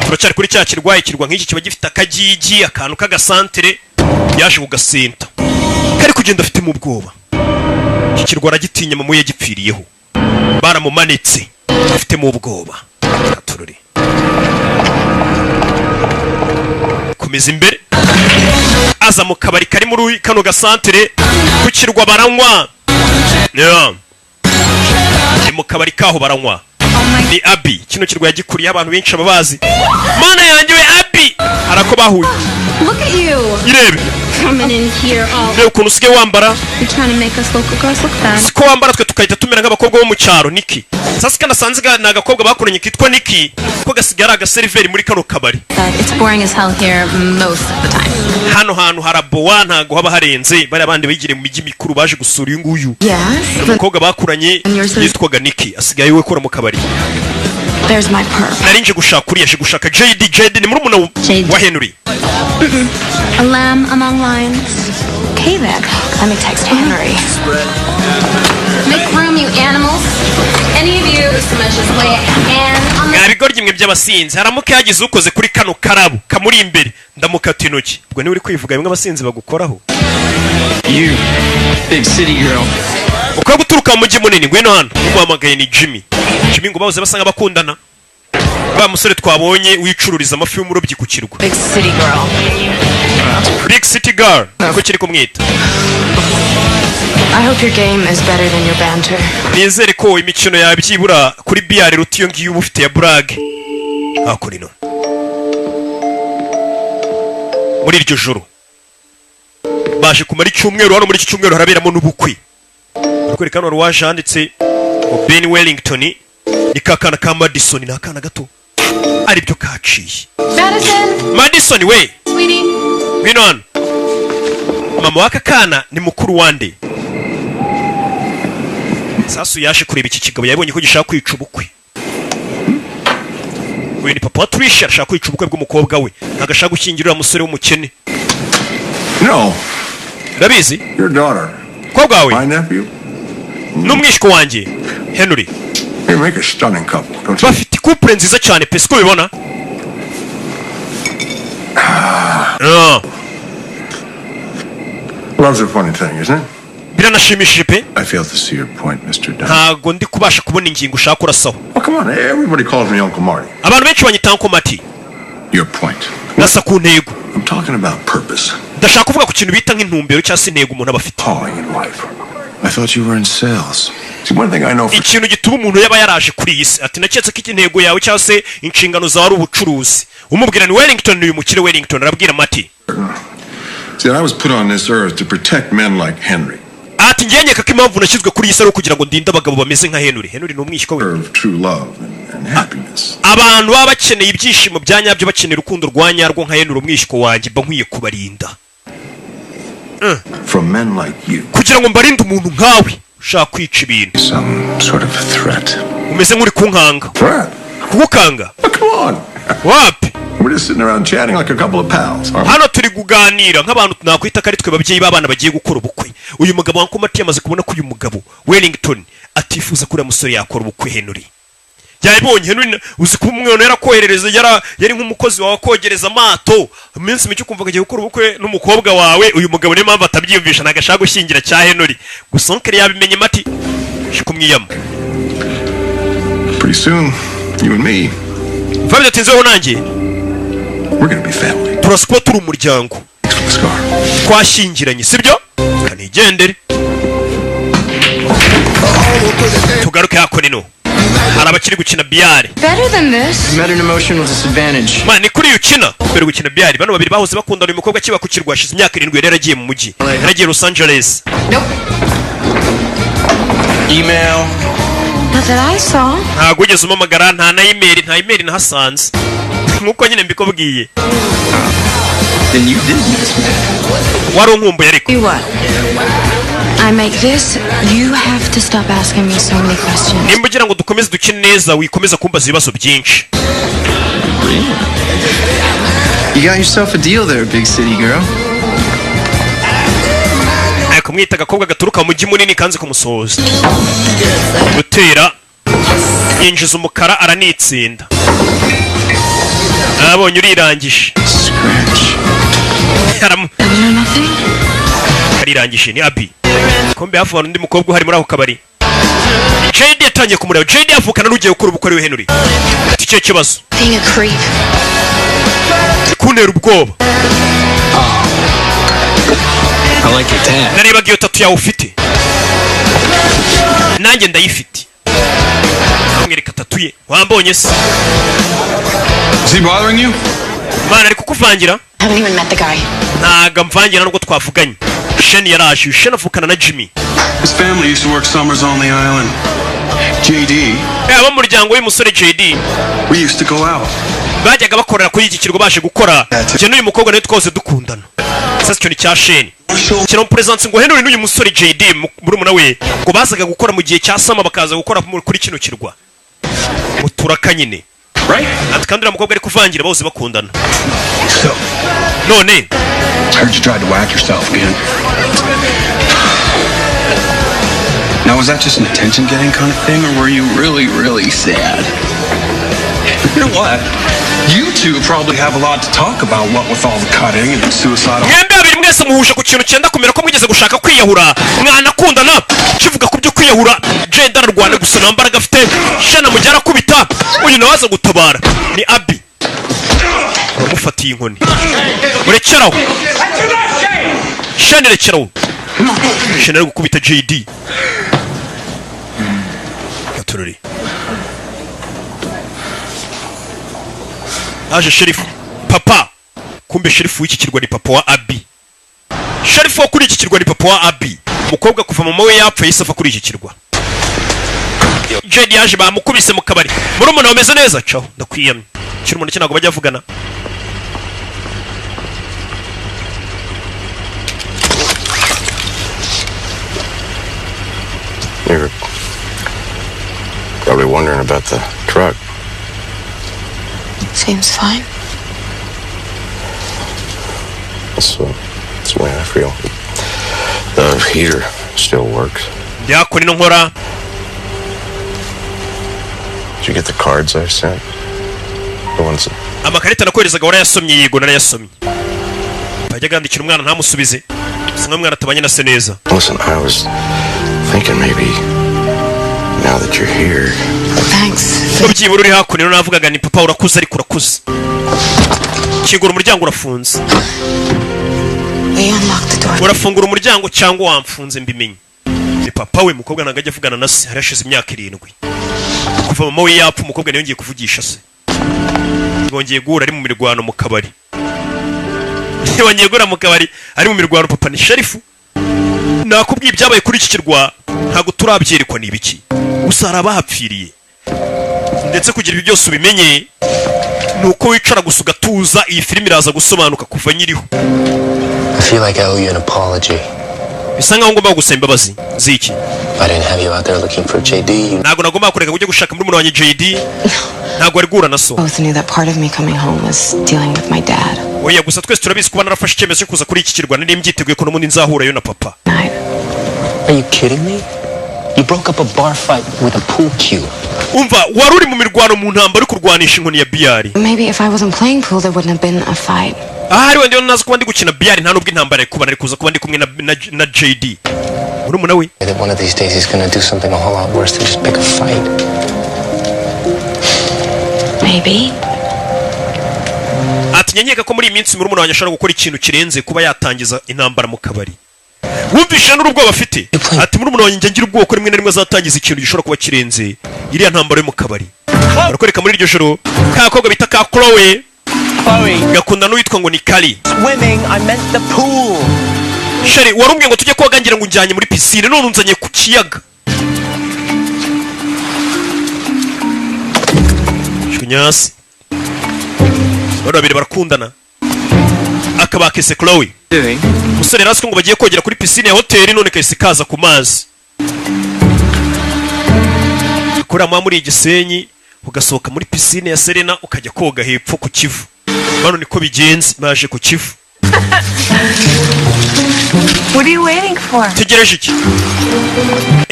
Turacyari kuri cya kirwa. Ikirwa nk'iki kiba gifite akagigi, akantu k'agasantere. Yaje kugasenta kari kugenda afitemo ubwoba. Iki kirwa aragitinya, mama we yagipfiriyeho, baramumanitse, afitemo ubwoba. Katurore komeza imbere. Aza mu kabari kari muri kano gasantere ku kirwa, baranywa. Yeah. Ni mu kabari kaho baranywa. Ni Abi, kino kirwa yagikuriyeho, abantu benshi ababazi. Mana yanjye we, Abi harako bahuye. Look at you. Irebe. Coming in here all. Reba ukuntu usigaye wambara. You're trying to make us local girls look bad. Siko wambara twe tukahita tumera nk'abakobwa bo mu cyaro. Niki sasa kanasanze ni agakobwa bakoranye kitwa Niki, ko gasigaye ari agaseriveri muri kano kabari. But it's boring as hell here most of the time. Hano hantu harabowa, ntago haba harenze. Bariya bandi bigiriye mu mijyi mikuru baje gusura uyu nguyu. Yes, but Umukobwa bakuranye yitwaga Niki asigaye we akora mu kabari. there's my perp. Nari nje gushaka uriya, aje gushaka JD. JD ni murumuna wa Henry. A lamb among lions. Okay then, let me text Henry. Make room, you animals. Any of you who so much as lay a hand on the Mwa bigoryi mwe by'abasinzi, haramuka yagize ukoze kuri kano karabo kamuri imbere, ndamukata intoki. Ubwo niwe uri kwivuga bimwe abasinzi bagukoraho. You, big city girl. Ukaba guturuka mu mujyi munini, ngwino hano. Umuhamagaye ni Jimmy. Jimmy ngo bahoze basa nk'abakundana, wa musore twabonye wicururiza amafi y'umurobyi ku kirwa. Big city girl. Big city girl niko kiri kumwita. I hope your game is better than your banter. Nizere ko imikino yawe byibura kuri biyari iruta iyo ngiyo uba ufite ya burage. Hakurino muri iryo joro baje kumara icyumweru hano. Muri iki cyumweru haraberamo n'ubukwe. Barakwereka hano wari waje handitse ngo Ben Wellington, ni ka kana ka Madison, ni akana gato aribyo kaciye. Madison, Madison we! Sweetie. Ngwino hano. Mama w'aka kana ni mukuru wande. Sasu yaje kureba iki kigabo, yabonye ko gishaka kwica ubukwe. Uyu ni papa wa Trisha, arashaka kwica ubukwe bw'umukobwa we, ntabwo ashaka gushyingira uriya musore w'umukene. No. Urabizi? Your daughter. Umukobwa wawe My nephew. n'umwishywa wanjye Henry They make a stunning couple, don't you? bafite couple nziza cyane pe, siko ubibona? Ah. Love's a funny thing, isn't it? Biranashimishije pe. I fail to see your point, Mr. Dunn. Ntago ndi kubasha kubona ingingo ushaka kurasaho. Oh, come on. Everybody calls me Uncle Marty. Abantu benshi banyita Uncle Marty. Your point. Nasa ku ntego. I'm talking about purpose. Ndashaka kuvuga ku kintu bita nk'intumbero cyangwa se intego umuntu aba afite. Calling in life. I thought you were in sales. See, one thing I know for Ikintu gituma umuntu yaba yaraje kuri iyi si. Ati naketse ko intego yawe cyangwa se inshingano zawe ari ubucuruzi. Umubwira ni Wellington, uyu mukire Wellington arabwira Mati. See, I was put on this earth to protect men like Henry. Ati ngiye nkeka ko impamvu nashyizwe kuri iyi si ari ukugira ngo ndinde abagabo bameze nka Henry. Henry ni umwishywa we. Of true love and happiness. Abantu baba bakeneye ibyishimo bya nyabyo, bakeneye urukundo rwa nyarwo nka Henry umwishywa wanjye, mba nkwiye kubarinda. From men like you. Kugira ngo mbarinde umuntu nkawe ushaka kwica ibintu. Some sort of a threat. Umeze nk'uri kunkanga. Threat? Kugukanga? Oh, come on. Wapi. We're just sitting around chatting like a couple of pals, aren't we? Hano turi kuganira nk'abantu nakwita ko ari twe babyeyi b'abana bagiye gukora ubukwe. Uyu mugabo wa Nkomati yamaze kubona ko uyu mugabo Wellington atifuza ko uriya musore yakora ubukwe. Henry yabibonye. Henry uzi kuba umwana yarakoherereza, yari nk'umukozi wawe akogereza amato, iminsi mike ukumva agiye gukora ubukwe n'umukobwa wawe. Uyu mugabo niyo mpamvu atabyiyumvisha, ntabwo ashaka gushyingira cya Henry. Gusa oncle yabimenye. Mati je kumwiyama. Pretty soon, you and me, Vuba bidatinzeho nanjye we're gonna be family. turasa kuba turi umuryango. Thanks for Scar. Twashyingiranye, sibyo? Kanigendere. Tugaruke hakuno, hari abakiri gukina biyari. Better than this. Met an emotional disadvantage. Man, ni kuri uyu ukina mbere gukina biyari. Bano babiri bahoze bakundana. Uyu mukobwa akiba ku kirwa hashize imyaka 7 yari yaragiye mu mujyi, yaragiye Los Angeles. Email. Not that I saw. Ntabwo wigeze umpamagara, nta na email, nta email nahasanze nk'uko nyine mbikubwiye. Then you did miss me. Wari unkumbuye ariko. You what? I make this. You have to stop asking me so many questions. Nimba ugira ngo dukomeze dukine neza, wikomeza kumbaza ibibazo byinshi. You got yourself a deal there, big city girl. Ari kumwita agakobwa gaturuka mu mujyi munini kanze kumusohoza gutera, yinjiza umukara aranitsinda. Nabonye urirangije. Karirangije ni Abi. Kombe hafi hari undi mukobwa uhari muri ako kabari. JD yatangiye kumureba. JD avukana n'ugiye gukora ubukwe we Henry. Ati icyo kibazo. Being a creep. Kuntera ubwoba. I like your tan. Narebaga iyo tattoo yawe ufite, nanjye ndayifite. Amwereka tattoo ye. Wambonye se? Is he bothering you? Mana, ari kukuvangira? I haven't even met the guy. Ntago amvangira nubwo twavuganye. Sheni yaraje. Uyu Sheni avukana na Jimmy. His family used to work summers on the island. JD, Abo mu muryango w'uyu musore JD, we used to go out. bajyaga bakorera kuri iki kirwa baje gukora. Njye n'uyu mukobwa nawe twose dukundana. Sasa icyo ni cya Sheni kiramuperesansi ngo Henry n'uyu musore JD murumuna we ngo bazaga gukora mu gihe cya summer, bakaza gukora kuri kino kirwa muturaka nyine. Ati kandi uriya mukobwa ari kuvangira bose bakundana. None Heard you tried to whack yourself again. Now, was that just an attention getting kind of thing, or were you really, really sad? You know what? You two probably have a lot to talk about, what with all the cutting and suicidal. Mwembi babiri mwese muhuje ku kintu cyenda kumera ko mwigeze gushaka kwiyahura, mwanakundana. Kivuga ku byo kwiyahura, Jed ararwana gusa nta mbaraga afite. Shana mujya arakubita, uyu nawe aza gutabara ni Abi. Uramufatiye inkoni, urekeraho Shana, rekeraho. Shana ari gukubita JD. Gatururi haje sheriff papa. Kumbe sheriff w'iki kirwa ni papa wa Abi. Sheriff wo kuri iki kirwa ni papa wa Abi. Umukobwa kuva mama we yapfa yahise ava kuri iki kirwa. Jed yaje bamukubise mu kabari. Murumuna wameze neza? Caho, ndakwiyamye. Kiri umuntu ntabwo bajya bavugana. You're probably wondering about the truck. Seems fine. That's the way I feel. The heater still works. Ndiyakora ino nkora. Did you get the cards I sent? The ones that Amakarita nakoherezaga warayasomye? Yego, narayasomye. Bajya gandikira umwana ntamusubize, bisa nkaho umwana atabanye na se neza. Listen, I was thinking maybe now that you're here, Thanks. Ko byibura uri hakuno rero, navugaga ni papa urakuze, ariko urakuze. Kingura umuryango, urafunze. Will you unlock the door? Urafungura umuryango cyangwa wamfunze mbimenye? Ni papa we. Mukobwa ntabwo ajya avugana na se, hari hashize imyaka 7 kuva mama we yapfa. Umukobwa ntiyongeye kuvugisha se. Bongeye guhura ari mu mirwano mu kabari. Bongeye guhura mu kabari ari mu mirwano. Papa ni sheriff. Nakubwiye ibyabaye kuri iki kirwa ntabwo turabyerekwa ni ibiki, gusa hari abahapfiriye. Ndetse kugira ibyo byose ubimenye ni uko wicara gusa ugatuza, iyi filime iraza gusobanuka kuva nyiriho. I feel like I owe you an apology. Bisa nkaho ngomba gusaba imbabazi z'iki? I didn't have you out there looking for JD. You Ntabwo nagomba kureka ujya gushaka murumuna wanjye JD. Ntabwo wari guhura na so. Both knew that part of me coming home was dealing with my dad. Oya, gusa twese turabizi kuba narafashe icyemezo cyo kuza kuri iki kirwa nari mbyiteguye ko n'ubundi nzahurayo na papa. Are you kidding me? You broke up a bar fight with a pool cue. Umva, wari uri mu mirwano, mu ntambara, uri kurwanisha inkoni ya biyari. Maybe if I wasn't playing pool, there wouldn't have been a fight. Ahari wenda iyo naza kuba ndi gukina biyari, nta nubwo intambara yari kuba, nari kuza kuba ndi kumwe na JD murumuna we. That one of these days he's gonna do something a whole lot worse than just pick a fight. Maybe. Ati nkeka ko muri iyi minsi murumuna wanjye ashobora gukora ikintu kirenze kuba yatangiza intambara mu kabari. Wumvishe n'urubwoba afite. Ati murumuna wanjye njya ngira ubwoba ko rimwe na rimwe azatangiza ikintu gishobora kuba kirenze iriya ntambara yo mu kabari. Barakwereka muri iryo joro ka gakobwa bita ka Chloe gakunda n'uwitwa ngo ni Kari. Swimming, I meant the pool. Chéri, warumbwiye ngo tujye koga, ngira ngo unjyanye muri pisine, none unzanye ku kiyaga. Shunyasi, bano babiri barakundana, akaba kese Chloe. Umusore yari azi ko ngo bagiye kogera kuri pisine ya hoteli, none kahise kaza ku mazi. Kuriya muba muri Igisenyi, ugasohoka muri pisine ya Serena ukajya koga hepfo ku Kivu. Bano niko bigenze, baje ku Kivu. What are you waiting for? Tegereje iki?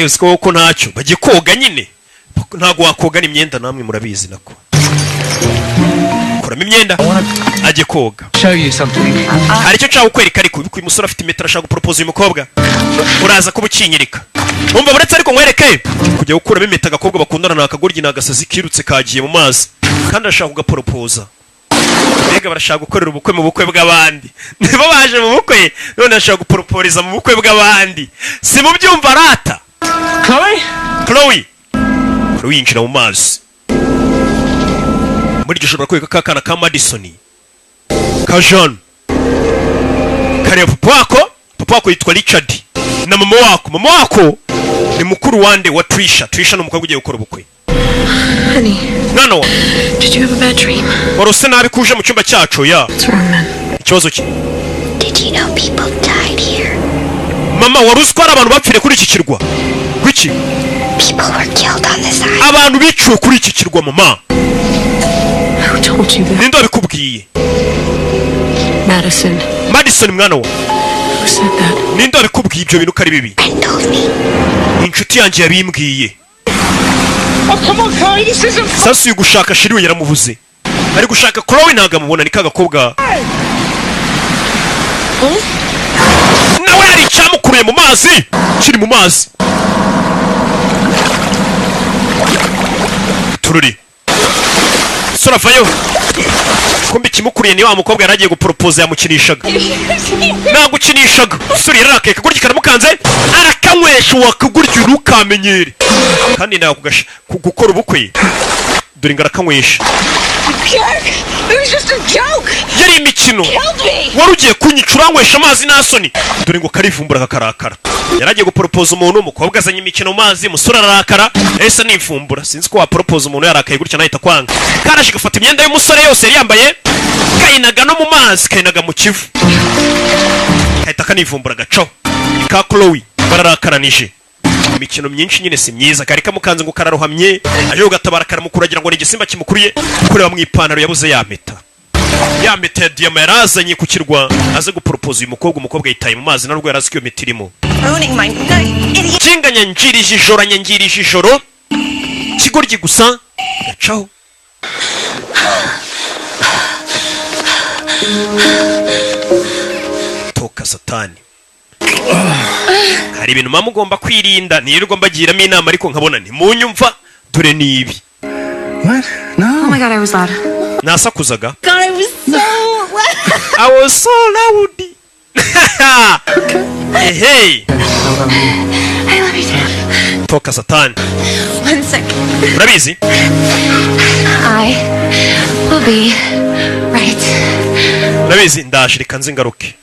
Uzi ko ntacyo, bagiye koga nyine. Ntabwo wakogana imyenda, namwe murabizi nako. Kuramo imyenda ajye koga. Show you something. Hari icyo nshaka kukwereka. Ariko uyu musore afite impeta, arashaka guporopoza uyu mukobwa. Uraza kuba ukinyereka. Wumva buretse ariko nkwereke. Kujya gukuramo impeta, agakobwa bakundana ni akagoryi, ni agasazi kirutse kagiye mu mazi kandi arashaka kugaporopoza. Mbega barashaka gukorera ubukwe mu bukwe bw'abandi! Nibo baje mu bukwe, none arashaka guporoporiza mu bukwe bw'abandi. Si mu byumva rata. Chloe? Chloe, Chloe yinjira mu mazi. Muri iryo joro barakwereka ka kana ka Madison, ka Jean, kareba papa wako. Papa wako yitwa Richard na mama wako. Mama wako ni mukuru wande? Wa Trisha. Trisha ni umukobwa ugiye gukora ubukwe. Honey, Mwana wa did you have a bad dream? Warose nabi kuje mu cyumba cyacu ya? What's wrong, man? Ikibazo ki? Did you know people died here? Mama, wari uzi ko hari abantu bapfiriye kuri iki kirwa? Kuki? People were killed on this island. Abantu biciwe kuri iki kirwa, mama. Who told you that? Ninde wabikubwiye? Madison. Madison, mwana wa Who said that? Ninde wabikubwiye ibyo bintu ko ari bibi? Inshuti yanjye yabimbwiye. Oh, come on, Chloe, this isn't Sasa uyu gushaka chéri we yaramubuze, ari gushaka Chloe ntabwo amubona. Ni ka gakobwa nawe hari icyamukuruye mu mazi, kiri mu mazi. Tururi sora avayo. Kumbe ikimukuriye ni wa mukobwa yari agiye guporopoza, yamukinishaga. Nagukinishaga. Sura yararakaye, akagurya karamukanze, arakanywesha. Wakagurya ntukamenyere kandi nawe gukora ubukwe. Dore ngo arakanywesha. Jerk! It was just a joke! Yari imikino. Killed me! Wari ugiye kunyica, uranywesha amazi nta soni. Dore ngo karivumbura, kakarakara. Yari agiye guporopoza umuntu, umukobwa azanye imikino mu mazi, umusore ararakara, ese nivumbura. Sinzi ko waporopoza umuntu yarakaye gutya nahita kwanga. Karaje gafata imyenda y'umusore yose yari yambaye, kayinaga no mu mazi, kayinaga mu Kivu, kahita kanivumbura gacaho. Ni ka Chloe, bararakaranije. Imikino myinshi nyine si myiza. Kari kamukanze ngo kararohamye, aje kugatabara karamukura, agira ngo ni igisimba kimukuriye. Kureba mu ipantaro yabuze ya mpeta, ya mpeta ya diyama yarazanye ku kirwa aze guporopoza uyu mukobwa. Umukobwa yitaye mu mazi, narwo yari azi ko iyo mpeta irimo. Ruining my night, idiot. Kinga nyangirije ijoro, nyangirije ijoro, kigoryi gusa. Gacaho. Toka satani! Hari ibintu muba mugomba kwirinda, nirirwa mbagiramo inama ariko nkabona ntimunyumva. Dore ni ibi. What? No. Oh my God, I was loud. Nasakuzaga. God, I was so loud. I was so loud. Ehe. I love you too. Toka satani! One second. Urabizi. I will be right. Urabizi, ndaje, reka nze ngaruke.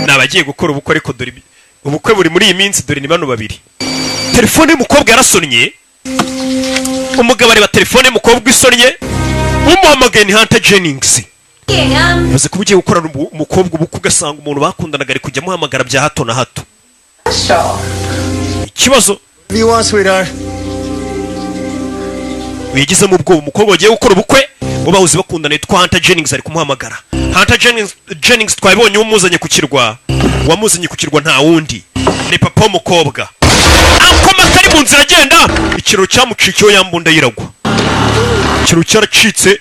Ni abagiye gukora ubukwe, ariko dore ubukwe buri muri iyi minsi. Dore ni bano babiri. Telefone y'umukobwa yarasonnye, umugabo areba telefone y'umukobwa isonnye. Umuhamagaye ni Hunter Jennings. Maze kuba ugiye gukorana umukobwa ubukwe, ugasanga umuntu bakundanaga ari kujya amuhamagara bya hato na hato, ikibazo. What do you want, sweetheart? Wigizemo ubwoba umukobwa wagiye gukora ubukwe, bo bahoze bakundana, yitwa Hunter Jennings, ari kumuhamagara. Hunter Jennings twabibonye umuzanye ku kirwa. Wamuzanye ku kirwa nta wundi, ni papa w'umukobwa. Akoma atari mu nzira agenda, ikiraro cyamucikiyeho, ya mbunda yiragwa. Ikiraro cyaracitse,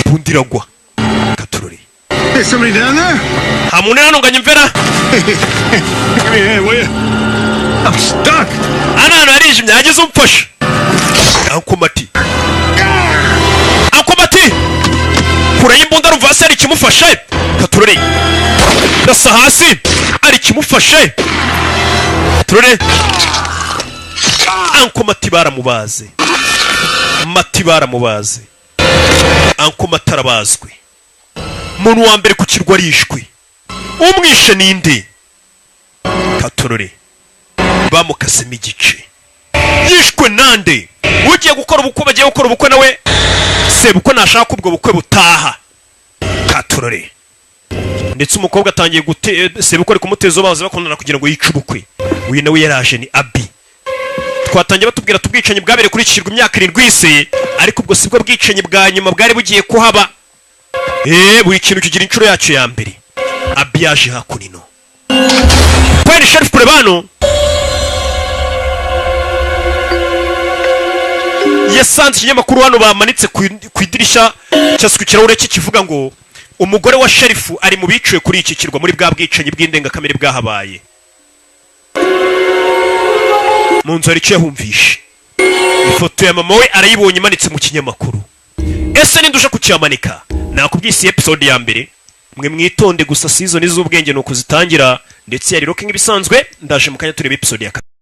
imbunda iragwa. Katurori. Hey, somebody down there? Nta muntu hano ngo anyumvera. Give me a hand, will you? I'm stuck. Hano hantu harijimye, hagize umfasha. Uncle Mati, Uncle Mati kurayo imbunda, rumva hasi hari ikimufashe. Katurore, rasa hasi hari ikimufashe. Turore, Uncle Mati baramubaze, Mati baramubaze, Uncle Mati arabazwe. Umuntu wa mbere ku kirwa arishwe, umwishe ninde? Katurore, bamukasemo igice, yishwe nande? Ugiye gukora ubukwe, bagiye gukora ubukwe nawe sebukwe nashaka ubwo bukwe butaha. Katurore, ndetse umukobwa atangiye gute, sebukwe ari kumuteza bahoze bakundana kugira ngo yice ubukwe. Uyu nawe yaraje ni Abi. Twatangiye batubwira tubwicanyi bwabereye kuri iki kirwa imyaka 7 isi, ariko ubwo sibwo bwicanyi bwa nyuma bwari bugiye kuhaba. Buri kintu kigira inshuro yacyo ya mbere. Abi yaje hakuno Pwene Sheriff kureba hano yasanze ikinyamakuru hano bamanitse ku idirishya cyangwa se ku kirahure cye, kivuga ngo umugore wa sherifu ari mu biciwe kuri iki kirwa muri bwa bwicanyi bw'indengakamere bwahabaye. Mu nzu hari icyo yahumvishe, ifoto ya mama we arayibonye imanitse mu kinyamakuru. Ese ninde uje kukiyamanika? Nakubwiye isi episode ya mbere, mwe mwitonde gusa. Season z'ubwenge ni uku zitangira, ndetse yari Rocky nk'ibisanzwe. Ndaje mu kanya tureba episode ya kabiri.